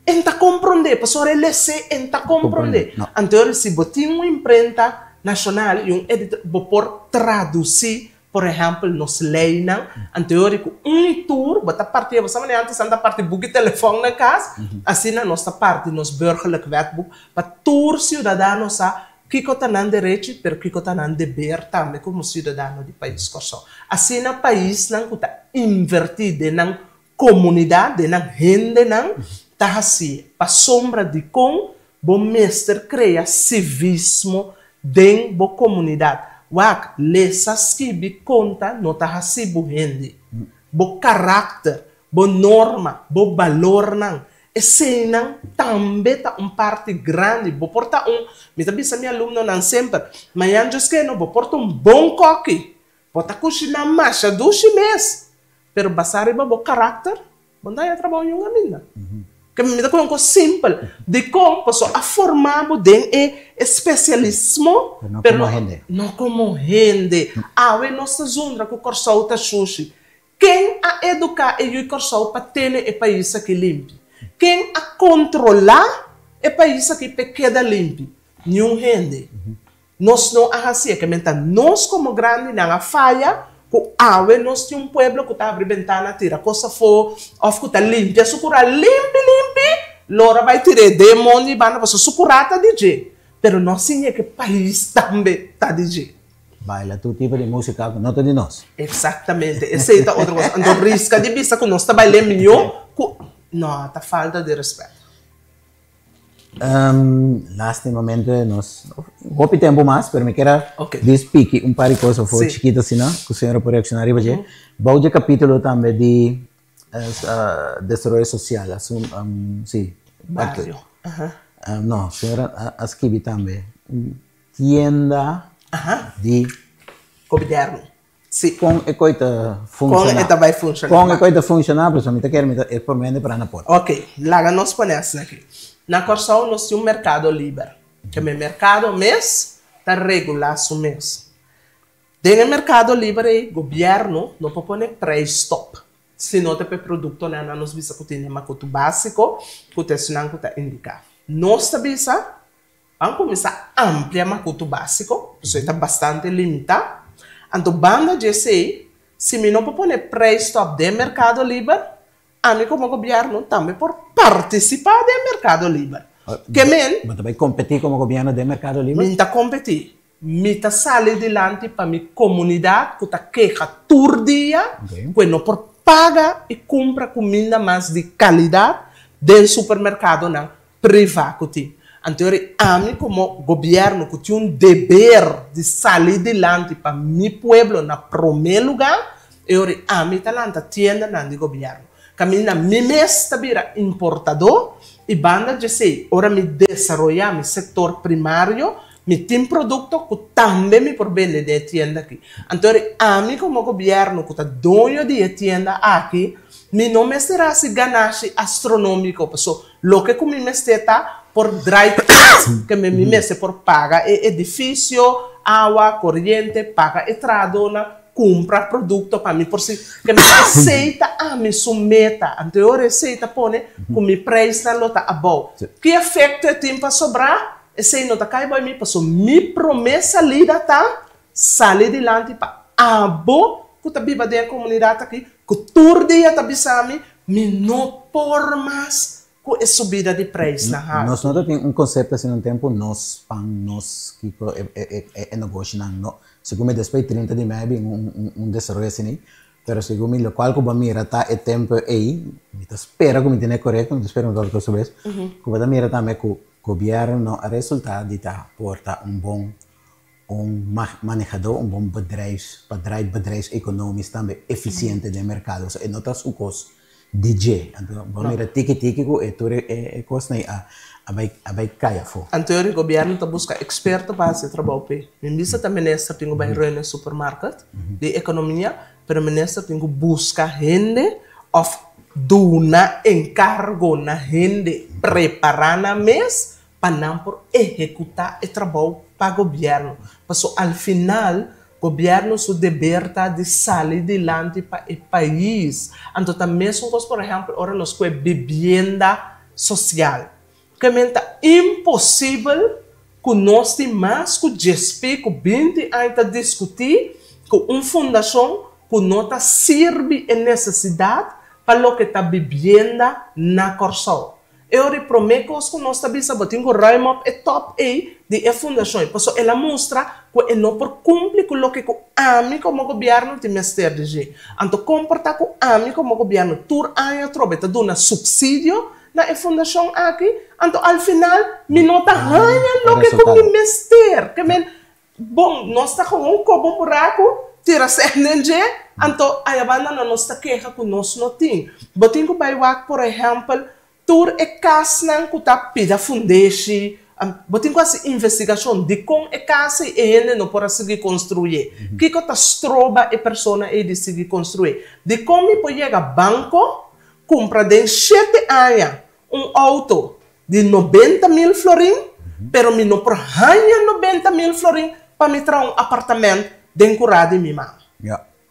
E ta komprondé, pasobra e les'é e ta komprondé. Anto si bo tin un imprenta nashonal i un editor, bo por tradusí, por ehèmpel, nos leinan. Anto ku un i tur bo ta parti, bo sa manera antes nan ta parti buki telefòn na kas, asina nos ta parti nos Burgerlijk Wetboek pa tur siudadano sa kiko ta nan derechi, pero kiko ta nan deber tambe komo siudadano di pais Kòrsou. Asina paisnan ku ta invertí den nan Komunidat den nan hendenan ta hasi pasobra dikon bo mester krea sivismo den bo komunidat. Wak, lesa, skibi, konta no ta hasi bo hende. Bo karakter, bo norma, bo balornan, eseinan tambe ta un parti grandi. Bo por ta un, mi ta bisa mi alumnonan semper, mañan djoskeno bo por ta un bon kòki, bo ta kushiná masha dushi mes, Pero basá riba bo karakter, bo no ta haña trabou niun kaminda. Ke mi ta kohe un kos simpel. Dikon? Pasobra a forma bo den e espesialismo, Pero no komo hende. No komo hende. Awe nos ta zundra ku Kòrsou ta shushi. Ken a eduká e yu Kòrsou pa tene e pais aki limpi? Ken a kontrolá e pais aki p'e keda limpi? Niun hende. Nos no a hasié. Ke men ta nos komo grandinan a faya ku awe nos tin un pueblo ku ta habri bentana tira kos afó òf ku ta limpia su kurá limpi limpi lora bai tir'é den mondi banda pasobra su kurá ta di dje pero no siña ke pais tambe ta di dje. Baila tur tipo di músika ku no ta di nos. Eksaktamente, esei ta otro kos. Anto riska di bisa ku nos ta bail'é mihó ku no, ta falta di rèspèt. Lastimamente nos hopi tempo mas, pero mi kier a dis piki un par di cosa for chikito asina ku señora por reacciona riba dje. Bou dje capítulo tambe di desaroyo social, asun si, Bario. No, señora a skibi tambe un tienda di Gobierno. Si. Kon e koi ta funshoná? Kon e ta bai funshoná? Kon e koi ta funshoná? Pasobra mi ta kere mi ta e por mende para na por. Ok, laga nos pone asina aki. Na Kòrsou nos tin un merkado liber. Keme merkado mes ta regulá su mes. Den e merkado liber ei gobièrnu no por pone preis stòp si no ta pa e produktonan nan nos bisa ku tin den makutu básiko ku ta esunnan ku ta indiká. Nos ta bisa Ban kuminsá amplia makutu básiko, pasobra e ta bastante limitá. Anto banda dje esei, si mi no por pone preis tòp den merkado liber, ami komo gobièrnu tambe por partisipá den merkado liber. Ke men. Bo ta bai kompetí komo gobièrnu den merkado liber? Mi ta kompetí. Mi ta sali dilanti pa mi komunidat ku ta keha tur dia ku e no por paga i kumpra kuminda mas di kalidat den supermerkadonan privá ku tin. Anto eri ami komo gobièrnu ku tin un deber di sali dilanti pa mi pueblo na promé lugá, e ori ami ta lanta tiendanan di gobièrnu. Kaminda mi mes ta bira importadó i banda djesei ora mi desaroyá mi sektor primario, mi tin produkto ku tambe mi por bende den e tienda aki. Anto eri ami komo gobièrnu ku ta doño di e tienda aki, mi no mester hasi ganashi astronómiko paso Loke ku mi mester ta por drai kos ke mi mester por paga e edifisio, awa, koriente, paga e trahadónan, kumpra produkto pa mi por si ke mi esei ta ami su meta. Anto e ora esei ta pone ku mi preisnan lo ta abou. Ki efekto e tin pa sobrá? Esei no ta kai bou mi pasobra mi promé salida ta sali dilanti pa abo ku ta biba den e komunidat aki ku tur dia ta bisa mi Mi no por mas ku e subida di preisnan haltu. Nos no ta tin un konsepto asina un tempu, nos pan, nos kiko, e negoshinan no. Segun mi despues di 30 di mei bin un desaroyo asina, pero segun mi lokual ku bo a mira ta e tempu ei, mi ta spera ku mi tene korekto, mi ta spera mi ta tabata kos ku bo ta mira tambe ku gobièrnu no a resulta di ta por ta un bon un manehadó, un bon bedrijfs, pa draai bedrijfseconomisch tambe eficiente den mercado. So e no ta su cos di dje. Anto bo mira tiki tiki cu e tur e cosnan ei a bay a bay cay afo. Anto e gobierno ta busca experto pa haci e trabou p'e. Mi bisa ta minister tin cu bay run e supermarket di economia, pero minister tin cu busca hende of duna encargo na hende prepara nan mes pa nan por ehekutá e trabou pa gobièrnu. Paso al final gobièrnu su deber ta di sali dilanti pa e pais. Anto ta mesun kos por ehèmpel ora nos kue bibienda sosial. Kemen ta imposibel ku nos tin mas ku djespi ku binti aña ta diskutí ku un fundashon ku no ta sirbi e nesesidat pa loke ta bibienda na Kòrsou. E ora e promé kos ku nos ta bisa bo tin ku ruim op e top ei di e fundashon ei pasobra el a mustra ku e no por kumpli ku loke ku ami komo gobièrnu tin mester di dje. Anto komportá ku ami komo gobièrnu tur aña atrobe ta duna supsidio na e fundashon aki, anto al final mi no ta haña loke ku mi mester. Ke men, bon, nos ta gewoon koba un buraku, tira sèn den dje, anto ayabanda no nos ta keha ku nos no tin. Bo tin ku bai wak, por ehèmpel, tur e kasnan ku ta pida fundeshi, bo tin ku hasi investigashon dikon e kas ei e hende no por a sigui konstruyé. Kiko ta stroba e persona ei di sigui konstruyé? Dikon mi por yega banko, kumpra den shete aña. un outo di 90.000 florin, pero mi no por haña 90.000 florin pa mi traha un apartamento den kurá di mi mama.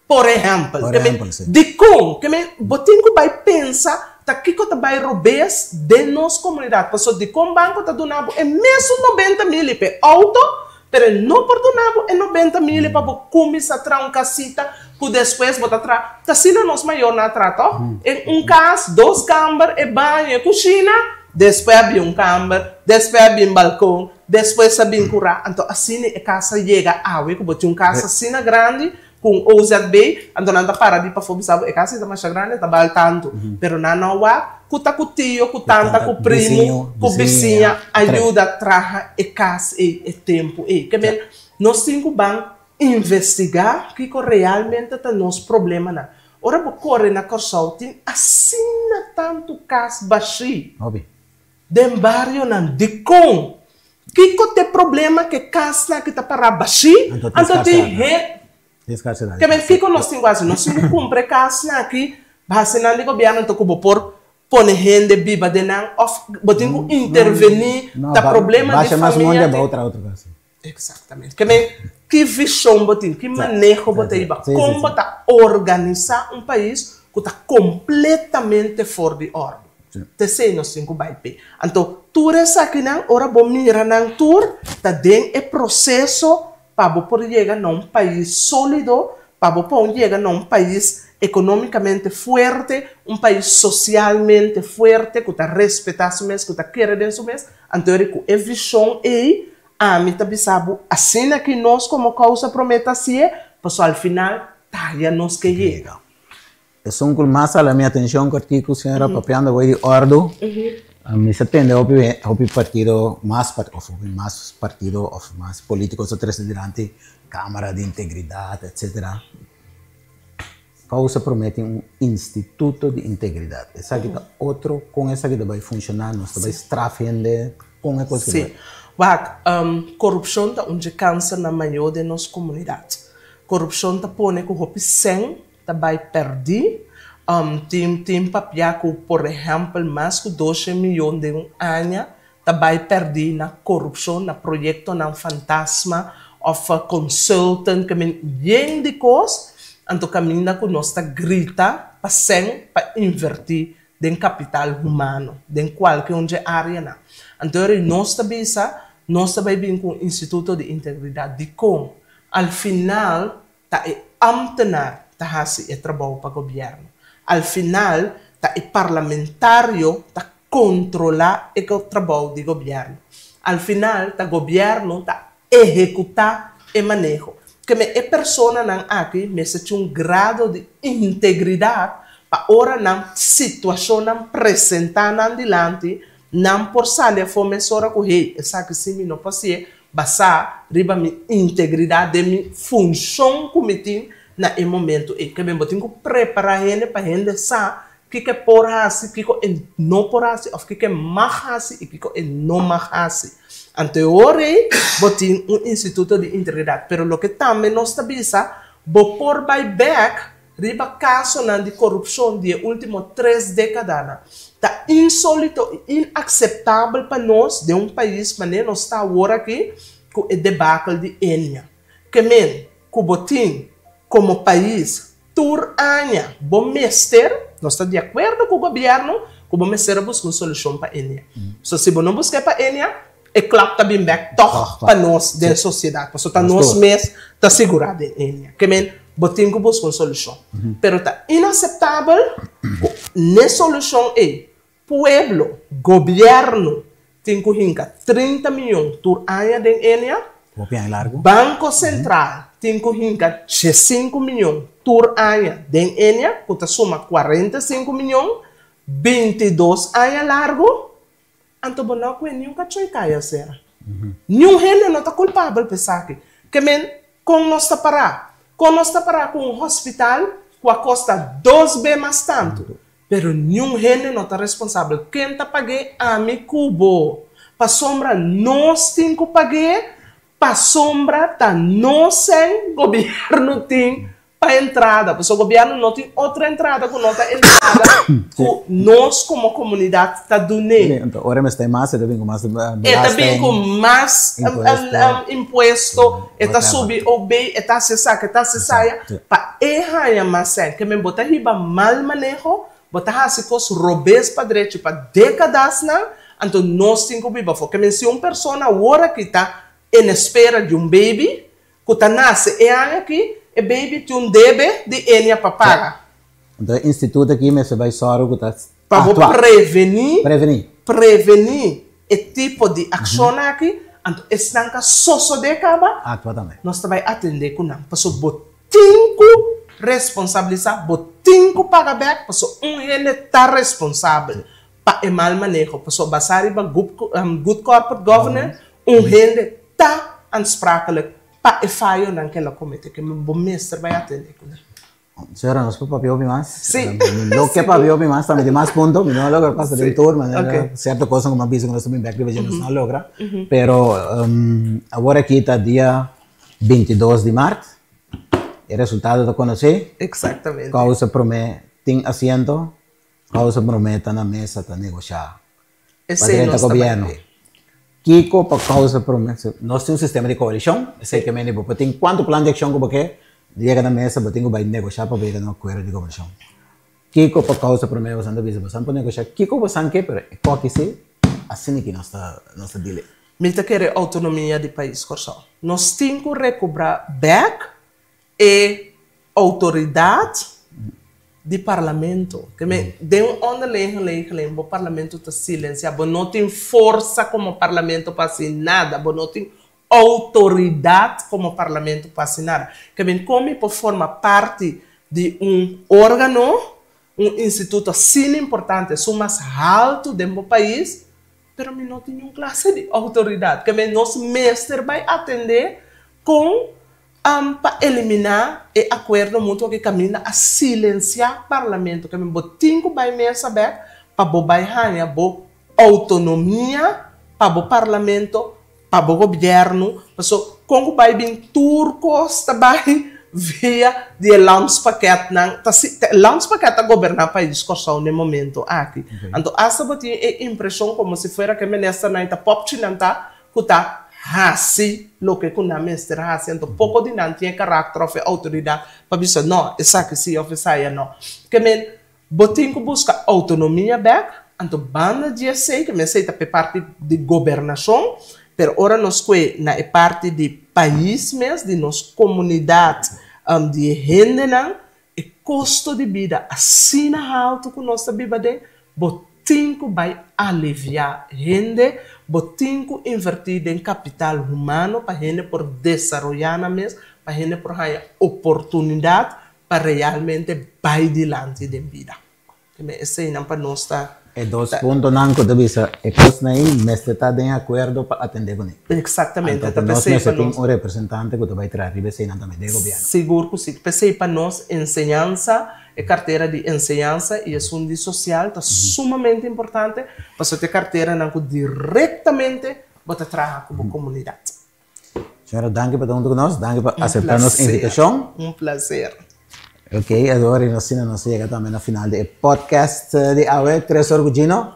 Por ehèmpel. Por ehèmpel, si. Dikon? Ke men bo tin ku bai pensa ta kiko ta bai robes den nos komunidat. Pasobra dikon banko ta duna bo e mesun 90.000 pa e outo, pero e no por duna bo e 90.000 pa bo kuminsá traha un kasita ku despues bo ta traha. Ta asina nos mayornan a traha tòg? En un kas, dos kamber, e baño, e kushina, despues a bin un kamber, despues a bin balkon, despues a bin kurá. Anto asina e kas a yega awe ku bo tin un kas asina grandi Ku un OZB, anto nan ta para di pafó bisa bo e kas ei ta masha grandi, e ta bal tantu. Pero nan no wak ku ta ku tio, ku tanta, ku primu, ku bisiña a yuda traha e kas ei e tempu ei. Ke men nos tin ku ban investigá kiko realmente ta nos problemanan. Ora bo kore na Kòrsou tin asina tantu kas bashí. Den barionan, dikon? Kiko t'e problema ku e kasnan aki ta pará bashí? Anto tin hende. Ke men kiko nos tin ku hasi? Nos tin ku kumpra e kasnan aki, hasi nan di gobièrnu anto ku bo por pone hende biba den nan òf bo tin ku intervení ta problema di famia tin. Exactamente. Ke men ki vision bo tin, ki maneho bo ta hiba, kon bo ta organisá un pais ku ta kompletamente for di òrdu. T'esei nos tin ku bai p'e. Anto tur esakinan ora bo mira nan tur ta den e proseso pa bo por yega na un pais sólido, pa bo por yega na un pais ekonómikamente fuerte, un pais sosialmente fuerte ku ta respetá su mes, ku ta kere den su mes. Anto eri ku e vishon ei ami ta bisa bo asina ki nos komo Kousa Promé ta hasié, pasobra al final taya nos ke yega. Esun ku mas hala mi atenshon ku artíkulo señora papiando awor di òrdu, mi sa tende hopi hopi partido mas òf hopi mas partido òf mas polítiko sa trese dilanti kámara di integridat etsetera. Kousa Promé tin un instituto di integridat. Esaki ta otro kon esaki ta bai funshoná, nos ta bai straf hende, kon e kos ki ta bai. Sí. Wak, korupshon ta un dje kansernan mayó den nos komunidat. Korupshon ta pone ku hopi sèn ta bai pèrdí. Tin tin papia ku por ehèmpel mas ku doshe miyon den un aña ta bai pèrdí na korupshon, na proyektonan fantasma òf consultant ke men yen di kos, anto kaminda ku nos ta grita pa sèn pa invertí den kapital humano, den kualke un dje áreanan. Anto ora nos ta bisa, nos ta bai bin ku un instituto di integridat. Dikon? Al final Ta e ambtenaar ta hasi e trabou pa gobièrnu. Al final ta e parlamentario ta kontrolá e trabou di gobièrnu. Al final ta gobièrnu ta ehekutá e maneho. Keme e personanan aki mester tin un grado di integridat pa ora nan situashonnan presentá nan dilanti, nan por sali afó mesora ku hey, esaki sí mi no por hasié, Basá riba mi integridat den mi funshon ku mi tin na e momentu ei. Ke ben bo tin ku prepará hende pa hende sa kiko e por hasi, kiko e no por hasi òf kiko e mag hasi i kiko e no mag hasi. Anto e ora ei bo tin un instituto di integridat. Pero loke tambe nos ta bisa, bo por bai bèk Riba kasonan di korupshon di e último tres dékadanan, ta insólito i inakseptabel pa nos den un pais manera nos ta awor aki ku e debakel di Enia. Ke men ku bo tin komo pais tur aña bo mester, nos ta di akuerdo ku gobièrnu ku bo mester a buska un solushon pa Enia. So si bo no buska e pa Enia, e klap ta bin bek tòg pa nos den sosiedat, pasobra ta nos mes ta sigurá den Enia. Ke men bo tin ku buska un solushon. Pero ta inaseptabel ku n'e solushon ei pueblo, gobièrnu tin ku hinka 30 miyon tur aña den Enia, Banko Sentral tin ku hinka 15 miyon tur aña den Enia, ku ta suma 45 miyon, 22 aña largu. Anto bo no a kue niun kachó i kai asera. Niun hende no ta kulpabel pa esaki. Ke men, kon nos ta pará? Kon nos ta pará ku un hospital ku a kosta dos be mas tantu? Pero niun hende no ta responsabel. Ken ta pag'é? Ami ku bo. Pasobra nos tin ku pag'é, pasobra ta nos sèn gobièrnu tin. Pa entrada, pasobra gobièrnu no tin otro entrada ku no ta entrada ku nos komo komunidat ta dun'é. Anto ora mester e mas e ta bin ku mas belasting. E ta bin ku mas impuesto, e ta subi OB, e ta hasi esaki, e ta hasi esaya, pa e haña mas sèn. Ke men bo ta hiba mal maneho, bo ta hasi kos robes pa drechi pa dékadasnan, anto nos tin ku biba afó. Ke men si un persona awor aki ta en espera di un baby, Ku ta nase e aña aki, e baby tin un debe di enia pa paga. Anto e instituto aki mester bai sòru ku ta Pa bo aktua. prevení, Prevení. prevení e tipo di akshon aki, anto esnan ka sosodé kaba, Aktua tambe. nos ta bai atendé ku nan. Pasobra bo tin ku responsabilisá, bo tin ku paga bèk, pasobra un hende ta responsabel pa e mal maneho. Pasobra basá riba good corporate governance, un hende ta aansprakelijk pa e fayonan ke el a komete, ke bo mester bai atende ku nan. Señora, nos por papia hopi mas. Sí. Mi no ke papia hopi mas, ta mi tin mas punto, mi no a logra pasa den tur, manera sierto kosnan ku mi a bisa ku nos ta bin bek riba dje nos no a logra. Pero awor aki ta dia 22 di mart, e resultado ta konosé. Exactamente. Kousa Promé tin asiento, Kousa Promé ta na mesa ta negoshá. Pa drenta gobierno. Kiko pa causa prome? Nos tin un sistema di coalicion, esey ke mende bo por tin cuanto plan di accion cu bo ke, yega na mesa bo tin cu bay negocia pa bo yega na un acuerdo di gobernacion. Kiko pa causa prome bosan ta bisa bosan por negocia kiko bosan ke pero e koki si asina ki nos ta nos ta deal. Mi ta kere autonomia di pais Kòrsou. Nos tin ku rekobra bèk E outoridat di parlamento. Ke men, den un onderlegen regeling bo parlamento ta silensiá. Bo no tin forsa komo parlamento pa hasi nada. Bo no tin outoridat komo parlamento pa hasi nada. Ke men, kon mi por forma parti di un órgano, un instituto asina importante, esun mas haltu den bo pais, pero mi no tin niun klase di outoridat. Ke men, nos mester bai atendé kon Pa eliminá e akuerdo mutuo ki kaminda a silensiá parlamento ke men bo tin ku bai mesa bèk pa bo bai haña bo outonomia pa bo parlamento, pa bo gobièrnu, paso kon ku bai bin tur kos ta bai via di e landspaketnan, ta si ta e landspakket ta goberná pais Kòrsou na e momento aki. Anto asta bo tin e impreshon komo si fuera ku e ministernan i ta pòpchinan ta ku ta hasi loke ku nan mester hasi, anto poko di nan tin e karakter òf e outoridat pa bisa no, esaki si òf esaya no. Ke men, bo tin ku buska outonomia bèk, anto banda di esei, ke men esei ta pa e parti di gobernashon, pero ora nos kue na e parti di pais mes, di nos komunidat, di e hendenan, E kosto di bida asina haltu ku nos ta biba den, bo tin ku bai aliviá hende, bo tin ku invertí den kapital humano pa hende por desaroyá nan mes, pa hende por haña oportunidat pa realmente bai dilanti den bida. Eseinan pa nos ta. E dos puntonan ku ta bisa e kosnan ei mester ta den akuerdo pa atendé kuné. Eksaktamente. Anto nos mester tin un representante ku ta bai traha riba eseinan tambe den gobièrnu. Sigur ku si. P'esei pa nos enseñansa, e kartera di enseñansa i esun di sosial ta sumamente importante pasobra ta e karteranan ku direktamente bo ta traha ku bo komunidat. Señora, danki pa ta huntu ku nos. Danki pa aseptá nos invitashon. Un plaser. Ok, awor i asina nos a yega tambe na final di e podcast di awe, Tres Or ku Gino.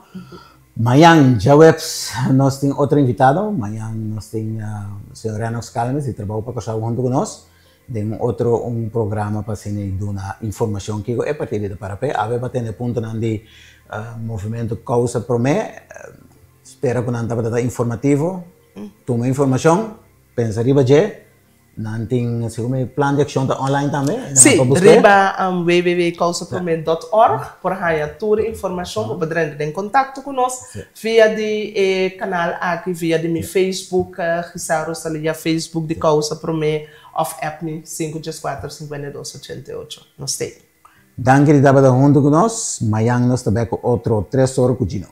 Mañan djaweps nos tin otro invitado. Mañan nos tin señor Renox Calmes di Trabou pa Kòrsou huntu ku nos den un otro un programa pa asina i duna informashon kiko e partido ta para p'e. Awe pa tende puntonan di Movementu Kousa Promé. Spera ku nan tabata ta informativo. Tuma informashon, pensa riba dje. Nan tin, segun mi, plan di akshon ta online tambe. Sí, riba www.kousaprome.org por haña tur e informashon. Bo por drenta den kontakto ku nos via di e kanal aki, via di mi Facebook, Giselle Rosalia, Facebook di Kousa Prome òf app mi 514 52 88. Nos t'ei. Danki di tabata huntu ku nos. Mayan nos ta bek ku otro Tres Ora ku Gino.